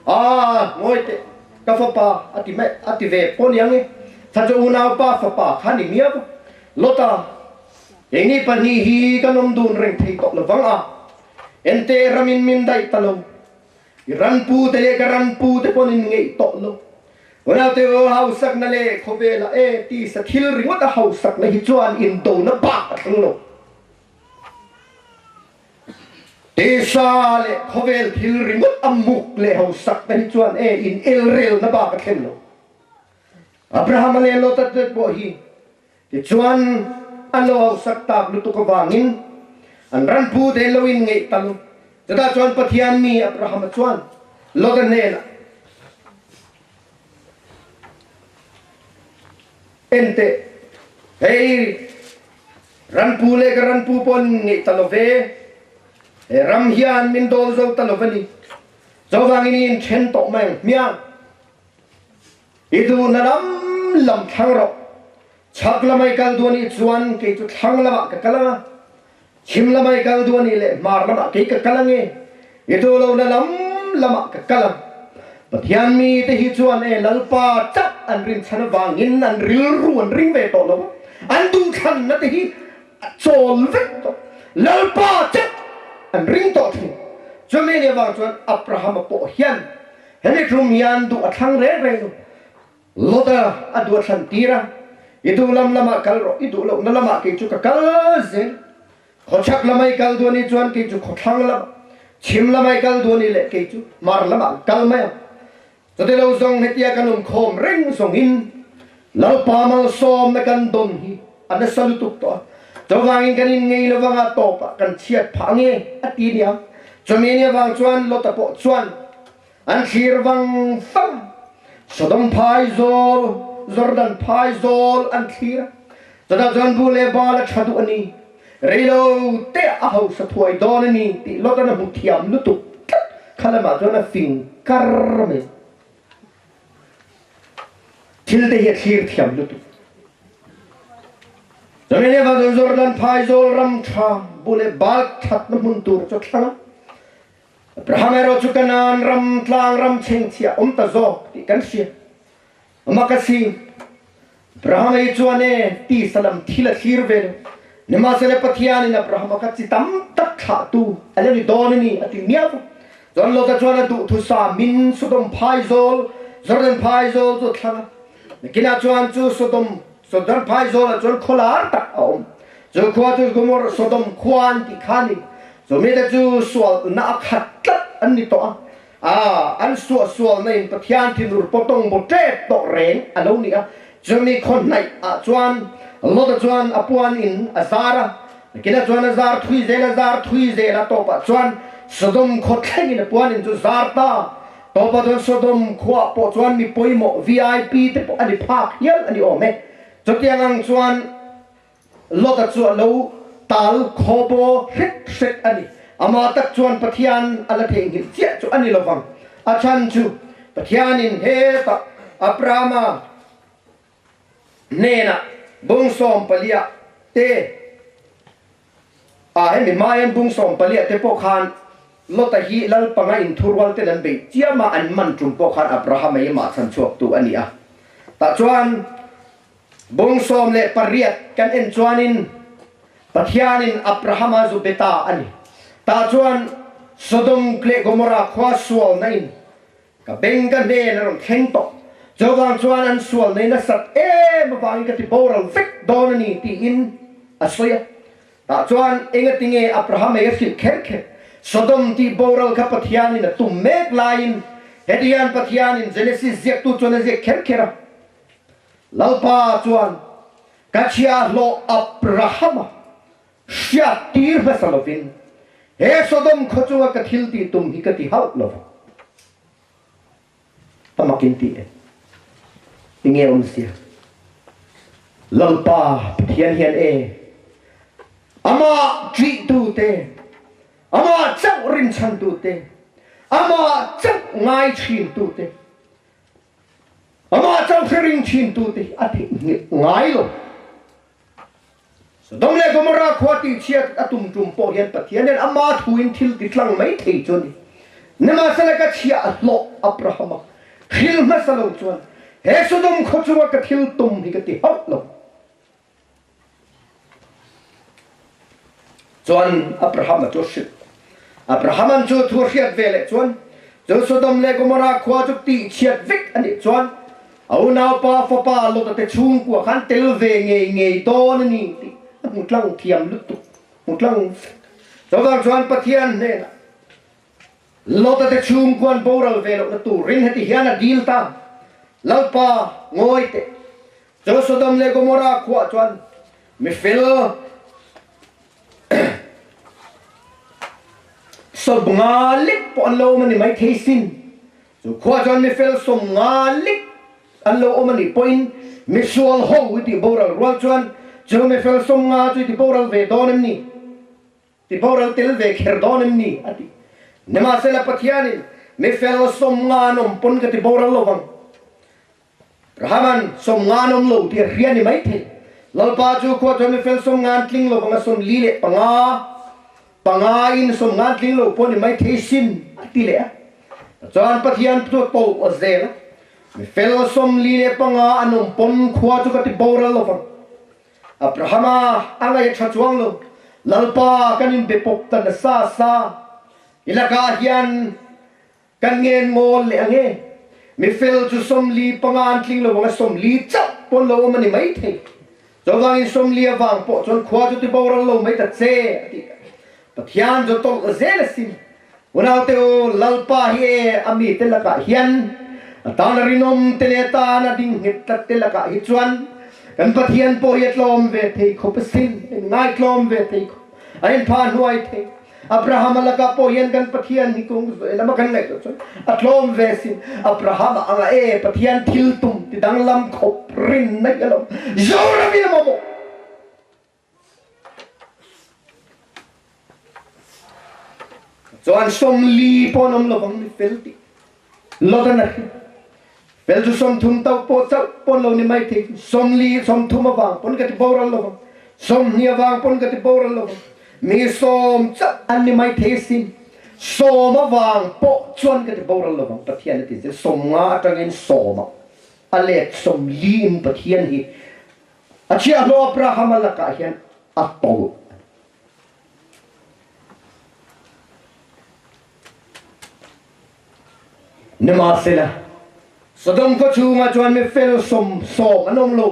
Aa, ngawi teh, ka fapa a ti mai, a ti ve pawh niang e. Tha chu unaupa fapa kha ni miau va. Lota, keini pahnih hi kan awm dun reng thei tawh lo vang a, ente ramin min daih ta lo. I ran pu te leh ka ran pu te pawn in ngeih tawh lo. Unaute aw hausakna leh khawvela e tisa thil ringawt a hausakna hi chuan indona bak a thleng lo. Tisa leh khawvel thil ringawt a muk leh hausak te hi chuan e in elrelna bak a thlen lo. Abrahama leh Lota te pawh hi tichuan an lo hausak tak lutuk avangin an ran pu te lo in ngeih ta lo. Chutah chuan Pathian mi Abrahama chuan Lota hnenah, Enteh, hei Ranpu leh ka ranpu pawh an ngeih ta lo ve. He ram hian min dawl zo ta lo va ni. Chuvangin i inthen tawh mai ang hmiang. I duhna lam lam thlang rawh. Chhak lama i kal duh anih chuan kei chu thlang lamah ka kal ang a, chhim lama i kal duh anih leh hmar lamah kei ka kal ang e. I duh lohna lam lamah ka kal ang. Pathian mite hi chuan e Lalpa chauh an rinchhan avangin an rilru an ring ve tawh lo a, an duhthlanna te hi a chawl vek tawh. Lalpa chauh an ring tawh thin. Chumi ni avang chuan Abrahama pawh hian hemi tum hian duh a thlang reng reng lo. Lota a duh a thlan tir a, I duh lam lamah kal rawh, i duh lohna lamah kei chu ka kal zel. Khawchhak lamah i kal duh a nih chuan kei chu khawthlang lamah, chhim lamah i kal duh a nih leh kei chu hmar lamah kal mai ang. Chuti lo zawng hetia kan awmkhawm reng zawngin Lalpa malsawmna kan dawn hi a nasa lutuk tawh a, chuvangin kan inngei lo vanga tawpah kan chhiat phah nge a ti nia. Chumi ni avang chuan Lota pawh chuan an thlir vang vang. Sodom phaizawl, Jordan phaizawl an thlir a, chutah chuan bu leh bal a tha duh a ni. Reilo te a hausa thuai dawn a ni tih Lot-a'n a hmu thiam lutuk tlat kha lamah chuan a fing kar mai. Thil te hi a thlir thiam lutuk. Chumi ni avang chuan Jordan phaizawl ram tha bu leh bal thatna hmun tur chu a thlang a. Abraham erawh chu Kanaan ram tlang ram chhengchhiah awm ta zawk tih kan hria. Amah ka si. Abraham ei chuan e tisa lam thil a thlir ve lo. Nimahsela Pathianin Abrahama kha chi tam tak thlahtu a la ni dawn a ni a ti miau va. Chuan Lota chuan a duhthusam in Sodom phaizawl, Jordan phaizawl chu a thlang a. Nakinah chuan chu Sodom, Jordan phaizawlah chuan khaw lar tak a awm. Chu khua chu Gomorrah, Sodom khua an tih kha a ni. Chu mite chu sualna a khat tlat an ni tawh a. A, an suahsualna in Pathian thinur pawtawng baw tep tawh reng a lo ni a. Chumi khaw hnaih ah chuan Lota chuan a puan in a zar a. Nakinah chuan a zar thui zel a zar thui zel a tawpah chuan Sodom khaw thleng in a puan in chu zar ta. Tawpah chuan Sodom khuaah pawh chuan mi pawimawh VIP te pawh a ni phak hial a ni awm e. Chutiang ang chuan Lota chu a lo tal khaw baw hret hret a ni. Amah tak chuan Pathian a la theihnghilh chiah chu a ni lovang. A chhan chu Pathianin hetah Abrahama hnenah bung sawmpaliah te A hemi hmaiin bung sawmpaliah te pawh khan Lota hi lal panga inthurual ten an beih chiam a, an man tum pawh khan Abrahama hi amah chhan chhuaktu a ni a. Tah chuan bung 18 kan en chuanin Pathianin Abrahama zu be ta a ni. Tah chuan Sodom leh Gomorrah khua sualna in Ka beng ka hnen a rawn thleng tawh. Chuvang chuan an sual nei nasat em avangin ka ti boral vek dawn a ni tiin a sawi a. Tah chuan engatinge Abraham ei a hrilh kher kher? Sodom tih boral kha Pathianin a tum mek laiin heti hian Pathianin Genesis ziaktu chuan a ziak kher kher a, Lalpa chuan ka chhiahhlawh Abrahama Hriat tir hmasa lovin he Sodom khaw chunga ka thil tih tum hi ka ti hauh lo vang. A makin ti e. Enge awmzia? Lalpa Pathian hian e Amah ṭihtute, Amah chauh rinchhantute, Amah chauh ngai ṭhintute, Amah chauh hre ring ṭhintute hi a theihnghilh ngai lo. Sodom leh Gomorrah khua tihchhiat a tum tum pawh hian Pathian hian ama thuin thil ti tlang mai thei chu a ni. Nimahsela ka chhiah a hlawh Abrahama hril hmasa lo chuan he Sodom khaw chunga ka thil tum hi ka ti hauh lo. Chuan Abrahama chu a hrilh. Abrahaman chu thu a hriat ve leh chuan chu Sodom leh Gomorrah khua chu tihchhiat vek a nih chuan A unaupa fapa Lota te chhungkua khan tel ve ngei ngei dawn a ni tih a hmu tlang thiam lutuk, hmu tlang vek. Chuvang chuan Pathian hnenah Lota te chhungkuan boral ve lohna turin heti hian a dil ta, Lalpa, ngawi teh. Chu Sodom leh Gomorrah khuah chuan mi fel 50 lek pawh an lo awm a ni maithei sin. Chu khua chuan mi fel 50 lek an lo awm a nih pawhin misual ho i tih boral rual chuan chu mi fel 50 chu i ti boral ve dawn em ni? Ti boral tel ve kher dawn em ni? a ti. Nimahsela Pathianin mi fel 50 an awm pawn ka ti boral lo vang. Abrahaman 50 an awm lo tih a hria ni maithei. Lalpa chu khua chuan mi fel 50 an tling lo vang a 45, panga in 50 an tling lo pawh ni maithei sin a ti leh a. Chuan Pathian chu a tawlh a zel a, mi fel 45 an awm pawn khua chu ka ti boral lo vang. Abrahama a ngaih a tha chuang lo. Lalpa kan inbe pawp ta nasa sa. I lakah hian kan ngen ngawl leh ang e. Mi fel chu 45 an tling lo ang a, 40 chauh pawn lo awm a ni maithei. Chuvangin 40 avang pawh chuan khua chu ti boral lo mai ta che a ti. Pathian chu tawlh zel asin. Unaute u, Lalpa hi e a mite lakah hian a tan a rinawm te leh a tan a ding nghet tlat te lakah hi chuan kan Pathian pawh hi a tlawm ve thei khawp asin, a inngai tlawm ve thei khawp, a inpha hnuai thei. Abrahama lakah pawh hian kan Pathian hi kawng zawi lama kan ngaihtuah chuan a tlawm ve asin. Abrahama anga e Pathian thil tum ti danglam khawp rin naih alawm. Zoram in a mamawh. Chuan 40 pawh an awm lovang mi fel tih Lot-an a hria. Fel chu 30 tauh pawh chauh pawn lo ni mai thei. 40, 30 avang pawn ka ti boral lovang. 20 avang pawn ka ti boral lovang. Mi 10 chauh an ni mai thei asin. 10 avang pawh chuan ka ti boral lovang Pathian a ti zel. 50 atangin 10 ah a let 40 in Pathian hi A thiahhlawh Abraham-a lakah hian a tawlh. Nimahsela, Sodom khua chhungah chuan mi fel 70 an awm lo.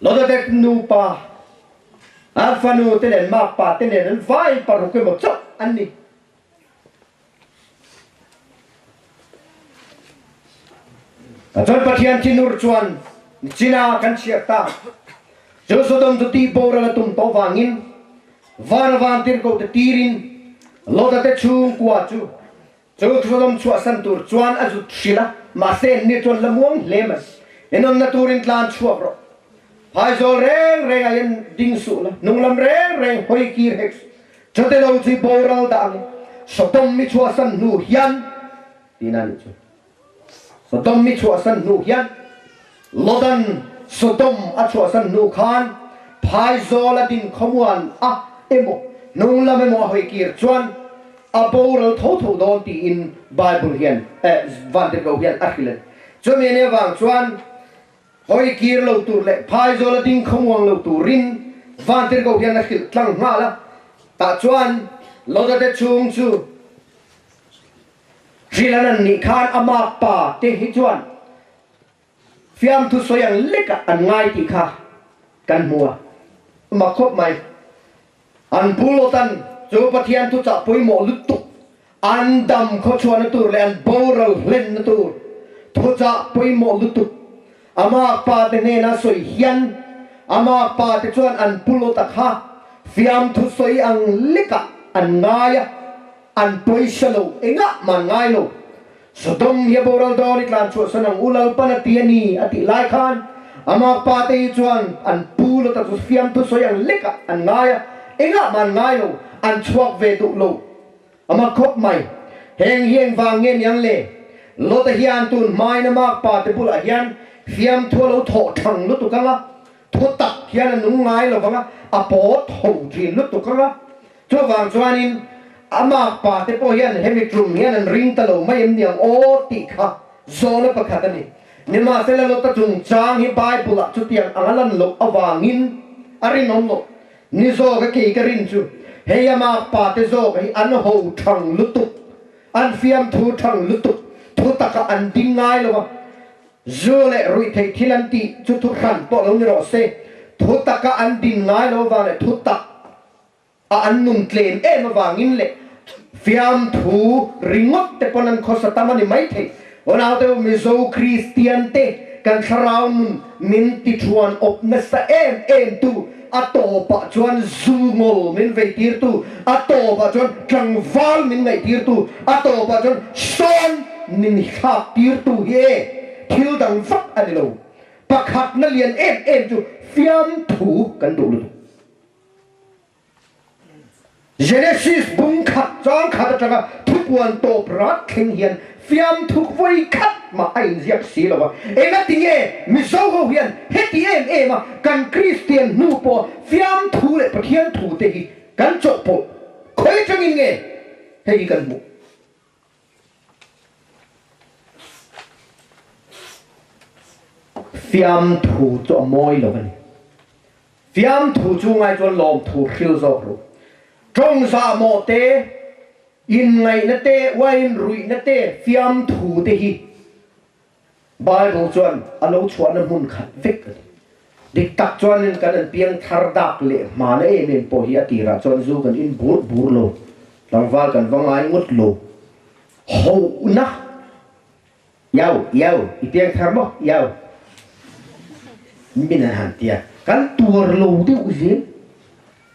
Lota-te nupa, an fanu te nen makpa te nen an vai 6 emaw chauh an ni. Chuan Pathian thinur chuan China kan chhiar ta. Chu Sodom chu tih boral a tum tawh vangin van a van tirhkoh te tirin Lota te chhungkua chu chu Sodom chhuahsan tur chuan a zut hrilh a, mahse anni chuan la muang hle mai. Inawmna turin tlan chhuak rawh. Phaizawl reng reng ah hian ding suh la, hnunglam reng reng hawi kir hek suh. Chute lo chu i boral dah ang e. Sodom mi chhuahsan hnu hian tiin a nih chu. Sodom mi chhuahsan hnu hian Lotan Sodom a chhuahsan hnu khan phaizawl a din khawmuan a emaw hnunglam emaw a hawi kir chuan a boral tho tho dawn tiin Bible hian eh Vantirhkoh hian a hrilh a ni. Chumi ania vang chuan Hawi kir lo tur leh phaizawl a ding khawmuang lo turin Vantirhkoh hian a hrilh tlang nghal a, tah chuan Lota te chhung chu hrilh an an nih khan a makpa te hi chuan fiamthu sawi ang lekah an ngai tih kha kan hmu a, mak khawp mai. An pu Lotan chu Pathian thuchah pawimawh lutuk an dam khawchhuahna tur leh an boral hlenna tur thuchah pawimawh lutuk ama pa te hnena sawi hian ama pa te chuan an pu Lota kha fiamthu sawi ang lekah an ngai a, an pawisa lo engah mah an ngai lo. Sodom hi a boral dawn i tlan chhuahsan ang u Lalpan a ti a ni a tih lai khan ama pa te hi chuan an pu Lota chu fiamthu sawi ang lekah an ngai a, engah mah an ngai lo, an chhuak ve duh lo. Ama khawp mai. Heng hi engvang nge niang le? Lota hian tun hmain ama pa te bulah hian fiamthu a lo thawh thang lutuk ang a, thu tak hian a nung ngai lo vang a, a pawt ho thin lutuk ang a. Chuvang chuanin a makpa te pawh hian hemi tum hian an ring ta lo mai em niang aw tih kha zawhna pakhat a ni. Nimahsela Lota chungchang hi Bible-ah chutiang ang a lan loh avangin a rinawm loh. Ni zawk a kei ka rin chu hei a makpa te zawk hi an ho thang lutuk, an fiamthu thang lutuk, thu takah an ding ngai lo a. Zu leh ruihtheih thil an tih chu thu hran pawh lo ni rawh se, thu taka an din ngai lo avang leh thu tak. A an nun tlem em avangin leh fiamthu ringawt te pawn an khawsa tam a ni maithei. Aw naute u, Mizo Kristian te kan thlarau nun min ti thuan awp nasa em em tu, a tawpah chuan zu ngawl min vei tir tu, a tawpah chuan tlangval min ngaih tir tu, a tawpah chuan sawn min thlak tir tu hi e thil dang vak a ni lo. Pakhatna lian em em chu fiamthu kan duh lutuk. Genesis bung khat chang khat atanga thupuan tawp rat thleng hian fiamthuk vawi khat mah a inziak si lo a. Engati nge Mizo ho hian heti em em a kan Kristian hnu pawh fiamthu leh Pathian thu te hi kan chawhpawlh khawi atangin nge hei hi kan hmuh? Fiamthu chu a mawi lo a ni. Fiamthu chu ngai chuan lawmthu hril zawk ru. Tawng zahmawh te, inngaihna te, uain ruihna te, fiamthu te hi Bible chuan a lo chhuahna hmun khat vek a ni. Dik tak chuanin kan an piang thar dak leh hmana em em pawh hi a tirah chuan zu kan in bur bur lo, tlangval kan va ngai ngawt lo. Hohna Iau, iau, i piang thar maw? Iau. Min an han ti a, kan tuar lo deuh zel.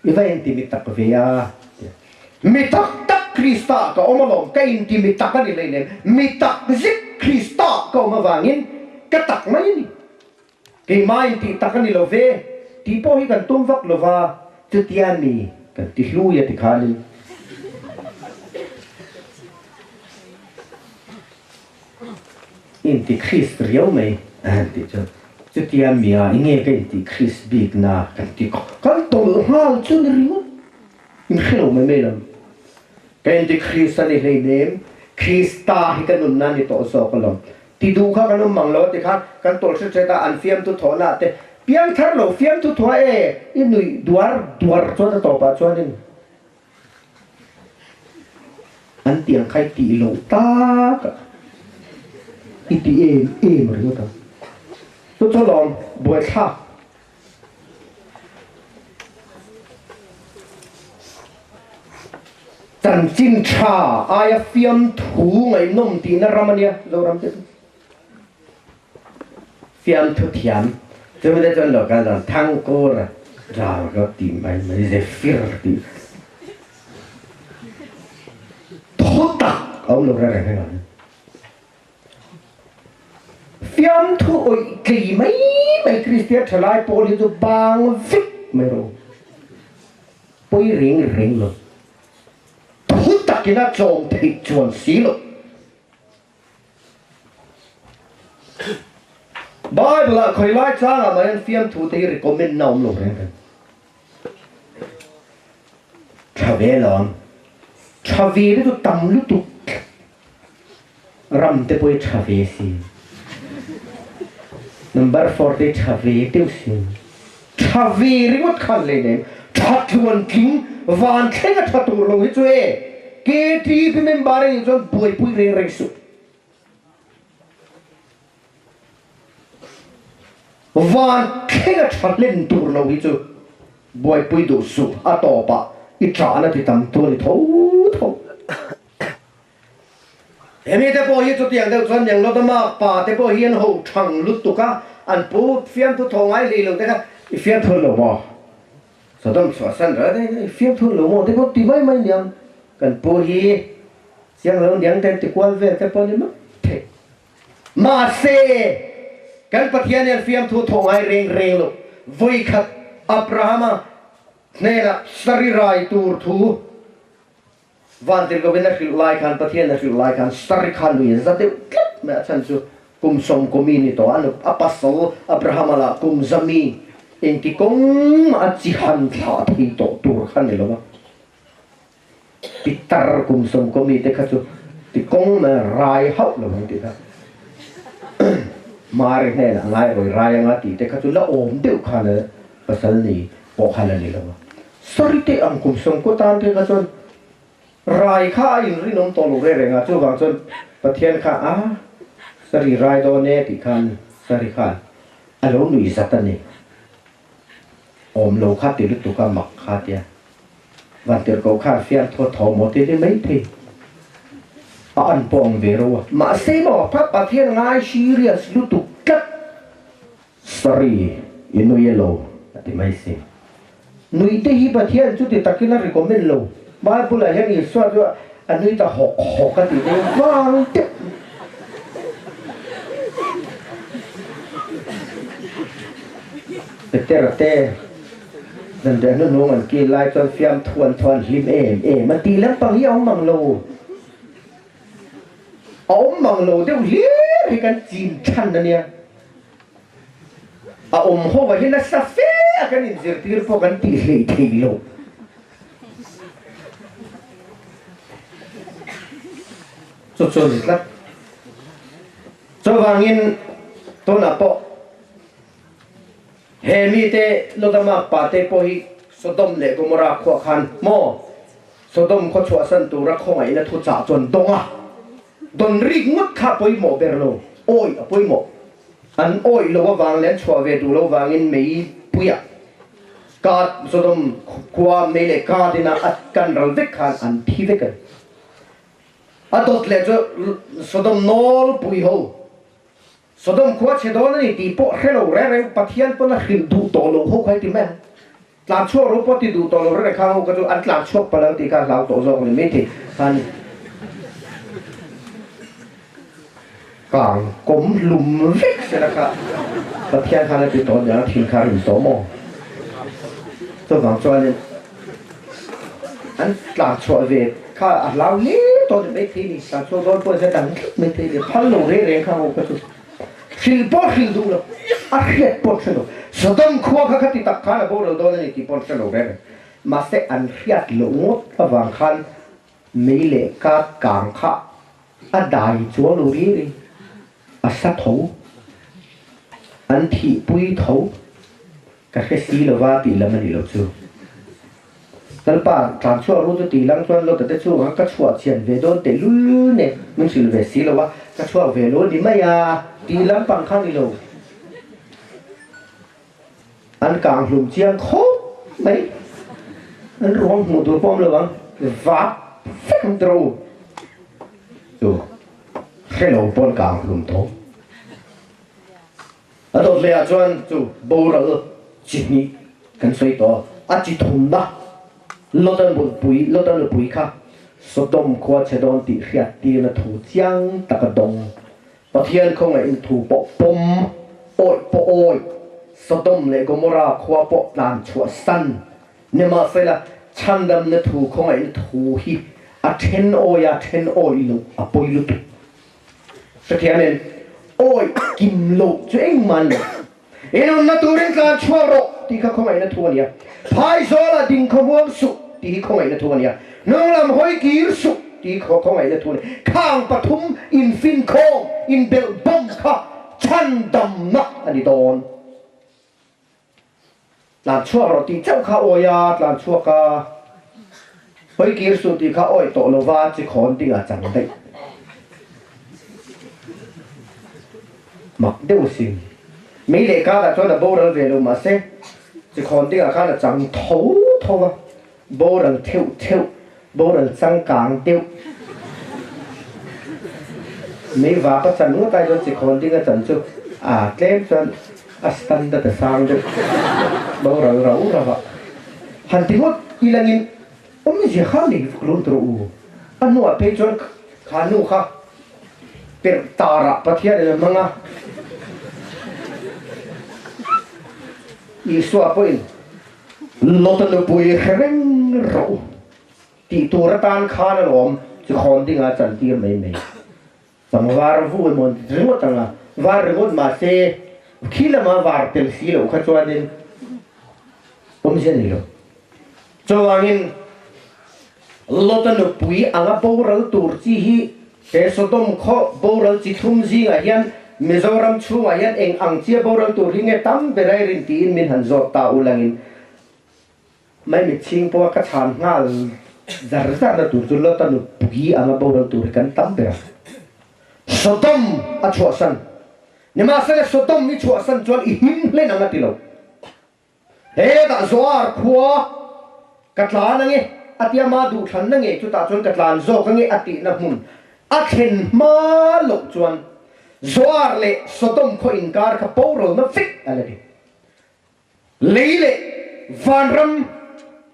I va inti mi tak ve a, ti a. Mi tak tak Krista ka awm alawm, ka inti mi tak a ni hleinem. Mi tak zet Krista ka awm avangin ka tak mai a ni. Keimah intih tak a ni lo ve, tih pawh hi kan tum vak lo va, chutia mi kan ti hlui a ti khanin. Inti Krist riau mai a han tih chuan, chutia mia i nge ka inti Krist bik na kan ti khawp. Kan tawlh nghal chu ni ringawt, in hre lo mai mai lo. Ka inti Krist a ni hleinem, Krista hi ka nunna a ni tawh zawk alawm. Ti duh kha kan awm mang lo a ti khan kan tawlh hret hret a, an fiamthu thawhna te piangthar lo fiamthu thuah e i nuih duar duar chuan a tawpah chuanin an tiang kha i tih loh tak a, i ti em em ringawt ang. Chu chu lawm buaithlak. Chanchin tha aia fiamthu ngaihnawm tihna ram a nia Zoram te chu. Fiamthu thiam chumi te chuan lo kal dan Thangkura rau ka ti mai mai Zephyr tih thu tak a awm lo reng reng ang. Fiamthu awih tlei mai mai Kristian thalai pawl hi chu bang vek mai rawh u. Pawi reng reng lo. Thu takin a chawm theih chuan si lo. Bible ah khawi lai changah mah hian fiamthu te hi recommend na awm lo reng reng. Tha ve lo ang. Tha ve te chu tam lutuk. Ram te pawh hi tha ve si. Number 4 te tha ve deuh si. Tha ve ringawt khan lei nem. Tha tluan tling van thleng a tha tur lo hi chu e. KTP member a nih chuan buaipui reng reng suh. Van thleng a tha hlen tur lo hi chu buaipui duh suh a tawpah i ṭahna ti tam tu a ni tho tho. Hemi te pawh hi chutiang deuh chuan Nianglawdama pa te pawh hi an ho thang lutuk a, an pu fiamthu thaw ngai hlei lo te kha i fiamthu lo maw? Sodom chhuahsan reh reh i fiamthu lo maw te pawh ti mai mai niang kan pu hi chiang lo niang te an ti kual vel te pawh ni mai thei. Mahse, kan Pathian hian fiamthu thaw ngai reng reng lo. Vawikhat Abrahama hnenah sari rai tur thu Vantirhkohin a hrilh lai khan, Pathian a hrilh lai khan Sari kha nui a za deuh tlat mai. A chhan chu kum sawmkawmi ni tawh a, a pasal Abrahama lah kum zami engti kawng mah a chi han thlah thei tawh tur kha ni lo va. Pitar kum sawmkawmi te kha chu ti kawng mai rai hauh lo ang tih kha. Mari hnenah ngai rawi rai anga tih te kha chu la awm deuh khan a pasal nei pawh kha la ni lo a. Sorry teh ang kum sawmkaw tan te kha chuan rai kha a inrinawm tawh lo reng reng a, chuvang chuan Pathian kha a sorry rai dawn e tih khan sorry khan a lo nuih zat a ni. Awm lo kha ti lutuk a mak kha tia. Vantirhkoh khan fiamthu a thaw maw ti ni maithei. A an pawh ang ve ro a. Mahse maw kha Pathian ngai serious lutuk tlat. Sorry, i nui e lo, a ti mai si. Nui te hi Pathian chuti takin a recommend lo. Bible ah hian Isua chu a nui ta hawk hawk a tih deuh vang deuh. Petera te Zanriah hnuhnung an kil lai chuan fiamthu an thaw an hlim em em a tih lampang hi a awm mang lo. A awm mang lo deuh hlir hi kan chin than a nia. A awm ho ah hi nasa fe a kan inzirtir pawh kan tih hleih thei lo. Chu chu a ni tlat. Chuvangin tunah pawh He mite Lodama pate pawh hi Sodom leh Gomorrah khuah khan maw Sodom khaw chhuahsan tura khawngaihna thuchah chuan dawng a, dawn rik ngawt kha a pawimawh ber lo, awih a pawimawh. An awih lo avang leh an chhuah ve duh lo vangin mei puiah ka Sodom khua mei leh ka dina a kan ral vek khan an thi vek a ni. A dawt leh chu Sodom nawlpui ho. Sodom khua chhe dawn a ni tih pawh hre lo reng reng Pathian pawn a hrilh duh tawh lo ho kha i ti mai ang. Tlan chhuak ro pawh ti duh tawh lo reng reng khang ho kha chu an tlan chhuak palh ang tih kha a hlau tawh zawk a ni maithei khan kang kawm hlum vek sela kha Pathian khan a ti tawh aniang a thil kha a rin tawh maw? Chuvang chuanin An tlan chhuah ve kha a hlau hle tawh ni maithei ni, tlan chhuak dawn pawh hian dang tlat maithei ni, phal lo reng reng kha ho kha chu hrilh pawh hrilh duh lo, a hriat pawh hre lo, Sodom khua kha khati tak khan a boral dawn a ni tih pawh an hre lo reng reng, mahse an hriat loh ngawt avang khan mei leh kat kang kha a dai chuang lo ri ri, a sa tho, an thihpui tho. Ka hre si lo va tih lam a ni lo chu. Lalpa, tlan chhuak ru chu tih lang chuan Lota te chungah ka chhuah chhian ve dawn teh lul nen min hrilh ve si lo va, ka chhuak ve lo ni mai a tih lam pang kha ni lo. An kang hlum chiang khawp mai. An ruang hmuh tur pawh awm lo ang, vap vek ang tiro chu hre lo pawn kang hlum tho. A dawt leh ah chuan chu boral chi hnih kan sawi tawh a, a chi thumna Lota nupui Lota nupui kha Sodom khua chhe dawn tih hriat tirna thu chiang taka dawng Pathian khawngaih in thu pawh pawm awih pawh awih Sodom leh Gomorrah khua pawh tlan chhuah san nimahsela chhandamna thu khawngaihna thu hi a then awih a then awih loh a pawi lutuk. Pathianin, Awi, kim loh chu engmah an lo. I nunna turin tlan chhuak rawh tih kha khawngaihna thu a ni a. Phaizawlah ding khaw huam suh tih hi khawngaihna thu a ni a. Hnunglam hawi kir suh tih hi khawngaihna thu a ni. Khang pathum infinkhawm, inbelh bawm kha chhandamna a ni dawn. Tlan chhuak rawh tih chauh kha awi a, tlan chhuak a, hawi kir suh tih kha awi tawh lova chi khawn ding a chang daih. Mak deuh sin. Mei leh kâtah chuan a boral ve lo mahse chi khawn dingah khan a chang tho tho a, boral theuh theuh, boral changkang deuh. Mei vap a chan ngawt ai chuan chi khawn ding a chan chu a tlem chuan a standard a sang deuh boral rau rau a. Han ti ngawt ilangin awmzia kha nei vak lo tur u. A hnuah phei chuan kha nu kha perh tarah Pathianin a hmang a. Isua pawhin Lota nupui hre reng rawh u tih tur atan khan alawm chi khawn dingah a chantir mai mai. Changvar vu emaw an ti ringawt ang a, var ringawt mahse khi lama var tel si loh kha chuanin awmzia ni lo. Chuvangin Lota nupui anga boral tur chi hi he Sodom khaw boral chi thlum zingah hian Mizoram chhungah hian eng ang chia boral tur hi nge tam ber ai rin tiin min han zawt ta ulangin mai mitchhing pawha ka chhan nghal zar zarna tur chu Lota nupui anga boral tur hi kan tam ber a. Sodom a chhuahsan. Nimahsela Sodom i chhuahsan chuan i him hlen ang a ti lo. Hetah Zoar khua ka tlan ang e. a tia ma duhthlanna ngei chutah chuan ka tlan zawk ange a tihna hmun a thlen hma loh chuan Zoar leh Sodom khaw inkar kha boralna vek a la ni. Lei leh vanram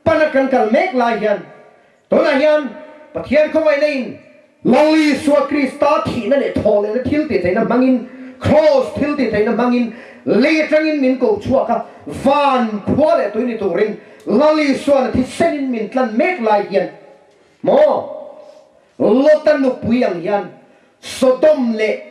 pana kan kal mek lai hian tunah hian Pathian khawngaihna in Lal Isua Krista thihna leh thawhlehna thil tihtheihna hmangin, Kraws thil tihtheihna hmangin lei atangin min ko chhuak a, van khua leh tui ni turin Lal Isuana thisenin min tlan mek lai hian maw Lota nupui ang hian Sodom leh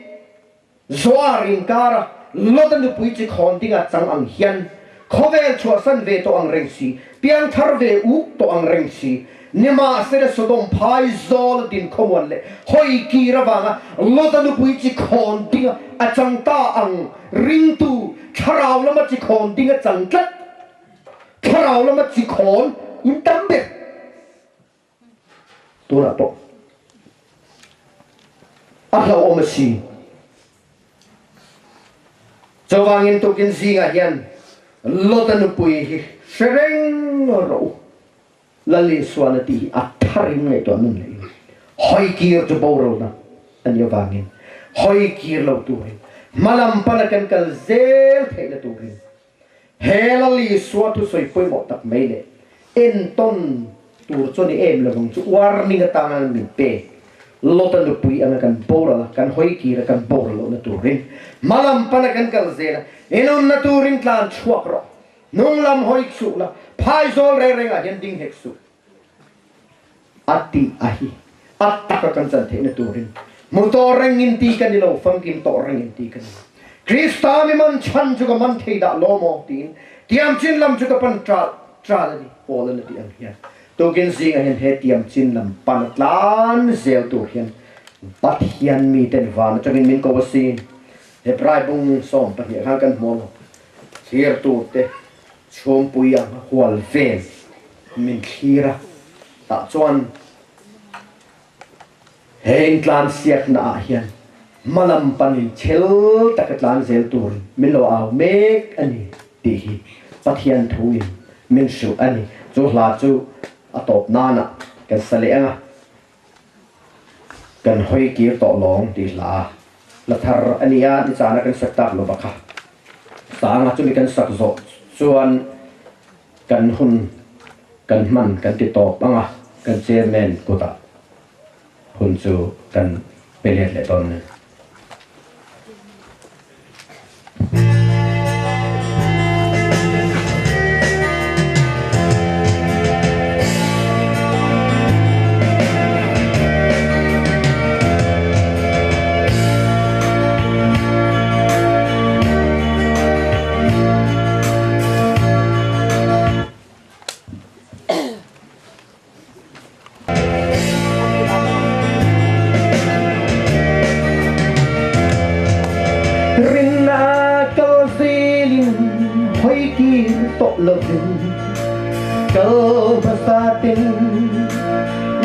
Zoar inkara Lota nupui chi khawn dinga chang ang hian khawvel chhuahsan ve tawh ang reng si, piangthar ve uk tawh ang reng si, nimahsela Sodom phai zawl a din khawmuan leh hawi kir avanga Lota nupui chi khawn dinga a chang ta ang ringtu thlarau lama chi khawn dinga chang tlat thlarau lama chi khawn in tam ber. Tunah pawh a hlauhawm a si. Chuvangin tukin zingah hian Lota nupui hi hre reng rawh u. Lal Isuan a tih hi a tharin ngaihtuah nun leh in hawi kir chu boralna a nih avangin hawi kir lo turin hmalam pana kan kal zel theihna turin He Lal Isua thusawi pawimawh tak mai leh entawn tur chu a ni em lovang chu warning atanga min pe. Lota nupui anga kan boral a, kan hawi kir a, kan boral lohna turin hmalam pana kan kal zel a, inunna turin tlan chhuak rawh, hnung lam hawi suh la, phaizawl reng rengah hian ding hek suh a tih a hi a taka kan chan theihna turin hmu tawh reng in ti ka ni lo, famkim tawh reng in ti ka ni lo. Krista mi man chhan chu ka man thei dah lo maw tiin tiam chin lam chu ka pan ṭal ṭal a ni, Paul an a tih ang hian tukin zingah hian he tiam chin lam pan a tlan zel tur hian Pathian miten van aṭangin min ko asin. Hebrai bung 12 khan kan hmu ang thlir tur te chhungpui ang a hual vel min thlir a, tah chuan He intlansiakna ah hian hmalam panin chhel taka tlan zel turin min lo au mek a ni tih hi Pathian thuin min hrilh a ni. Chu hla chu a tawp nanah kan sa leh ang a, Kan hawi kir tawh lawng tih hla la thar a ni a, nichana kan sak tak lo va kha sa anga chumi kan sak zawh chuan kan hun kan hman kan ti tawp ang a, kan chairman kutah hun chu kan pe let leh dawn a ni. Rinna kal zelin hoi kir tawh lovin kal hmasa ten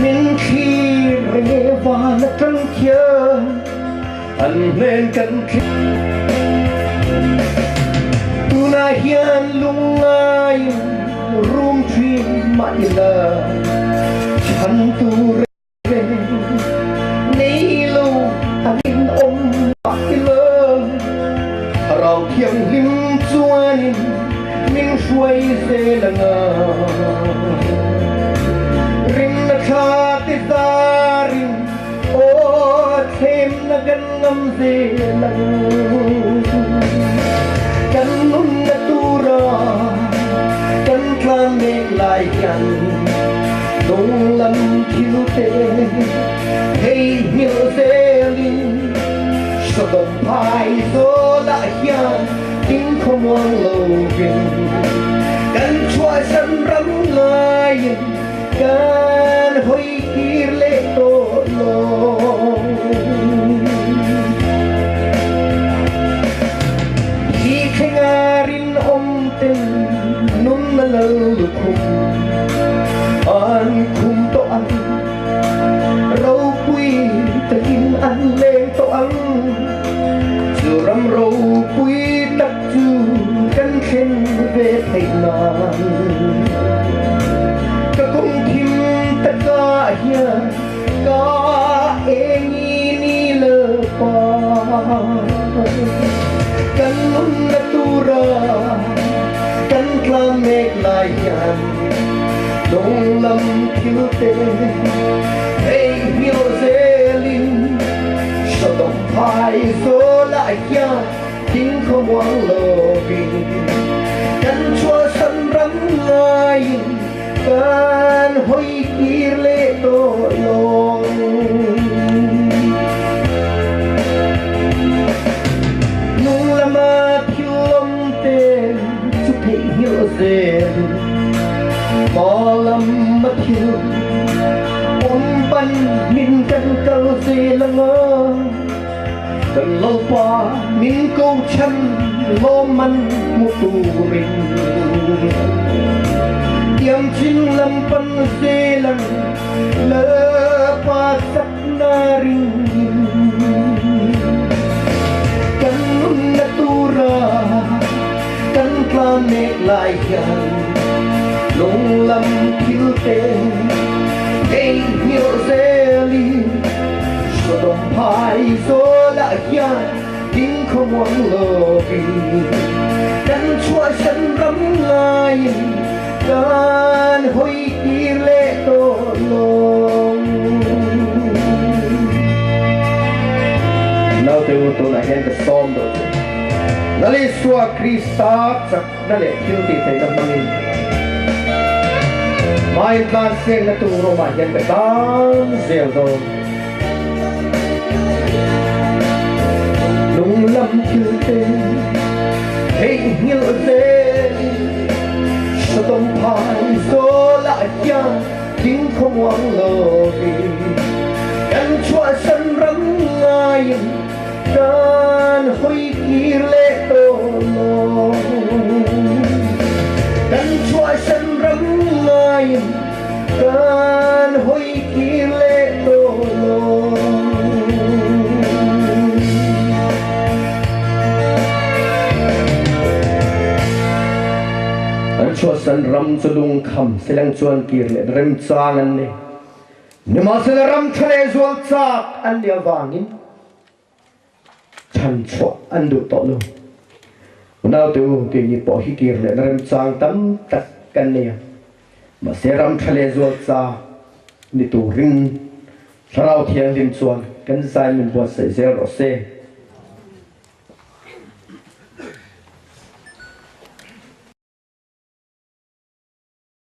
min thlir reng e van atang khian an hnen kan Tunah hian lungngaiin rum thin mah ila chhan tur reng nei lo angin awm mah ila Thlarau Thianghlim chuanin min hruai zel anga rinna thla te zarin Aw thlemna kan ngam zel ang Kan nunna tura kan tlan mek lai hian Nung lam thil te theihnghilh zelin Sodom phai zawlah hian ding khawmuang lovin Kan chhuahsan ram laiin Kan hawi kir leh tawh lo. Hi thlenga rinawm ten nunna lal lukhum an khum tawh ang, ropui takin an leng tawh ang. Chu ram ropui tak chu kan thlen ve theih nan ka kawng thim hian ka engi ni lo pa. Kan nunna tura kan tlan mek lai hian lung lam thil te theihnghilh zelin Sodom phai zawlah hian thing khawmuang lovin kan chhuahsan ram ngaiin kan hawi kir leh tawh lawng. Nung lama thil awm te chu theihnghilh zelin hma lama thil awm pan min kan kal zel anga kan Lalpa min ko chhan lawmman hmu turin tiam chin lam pan zel ang Lalpa chakna ringin kan nunna tura kan tlan mek lai hian lung lam thil te theihnghilh zelin Sodom phai zawlah hian ding khawmuang lovin kan chhuahsan ram ngaiin kan hawi kir leh tawh lawng. Naute u tunah hian ka sawm deuh che. Lal Isua Krista chakna leh thil tih theihna hmangin hmai tlan siakna tur awmah hian ka tan zel dawn. Lung lam thil te theihnghilh zelin Sodom phai zawlah hian ding khawmuang lovin kan chhuahsan ram ngaiin kan hawi kir leh tawh lo. Kan chhuahsan ram ngaiin Kan hawi kir leh tawh lo. An chuahsan ram cu lungkham silang chuan kir leh remchang an ni. Nimahsela ram ṭha leh zual chak an nih avangin Chhanchhuah an duh tawh lo. Unaute u, keini pawh hi kir lehna remchang tam tak kan nei a. Mahse ram tha leh zual cha ni turin Thlarau Thianghlim chuan kan zai min buatsaih zel rawh se.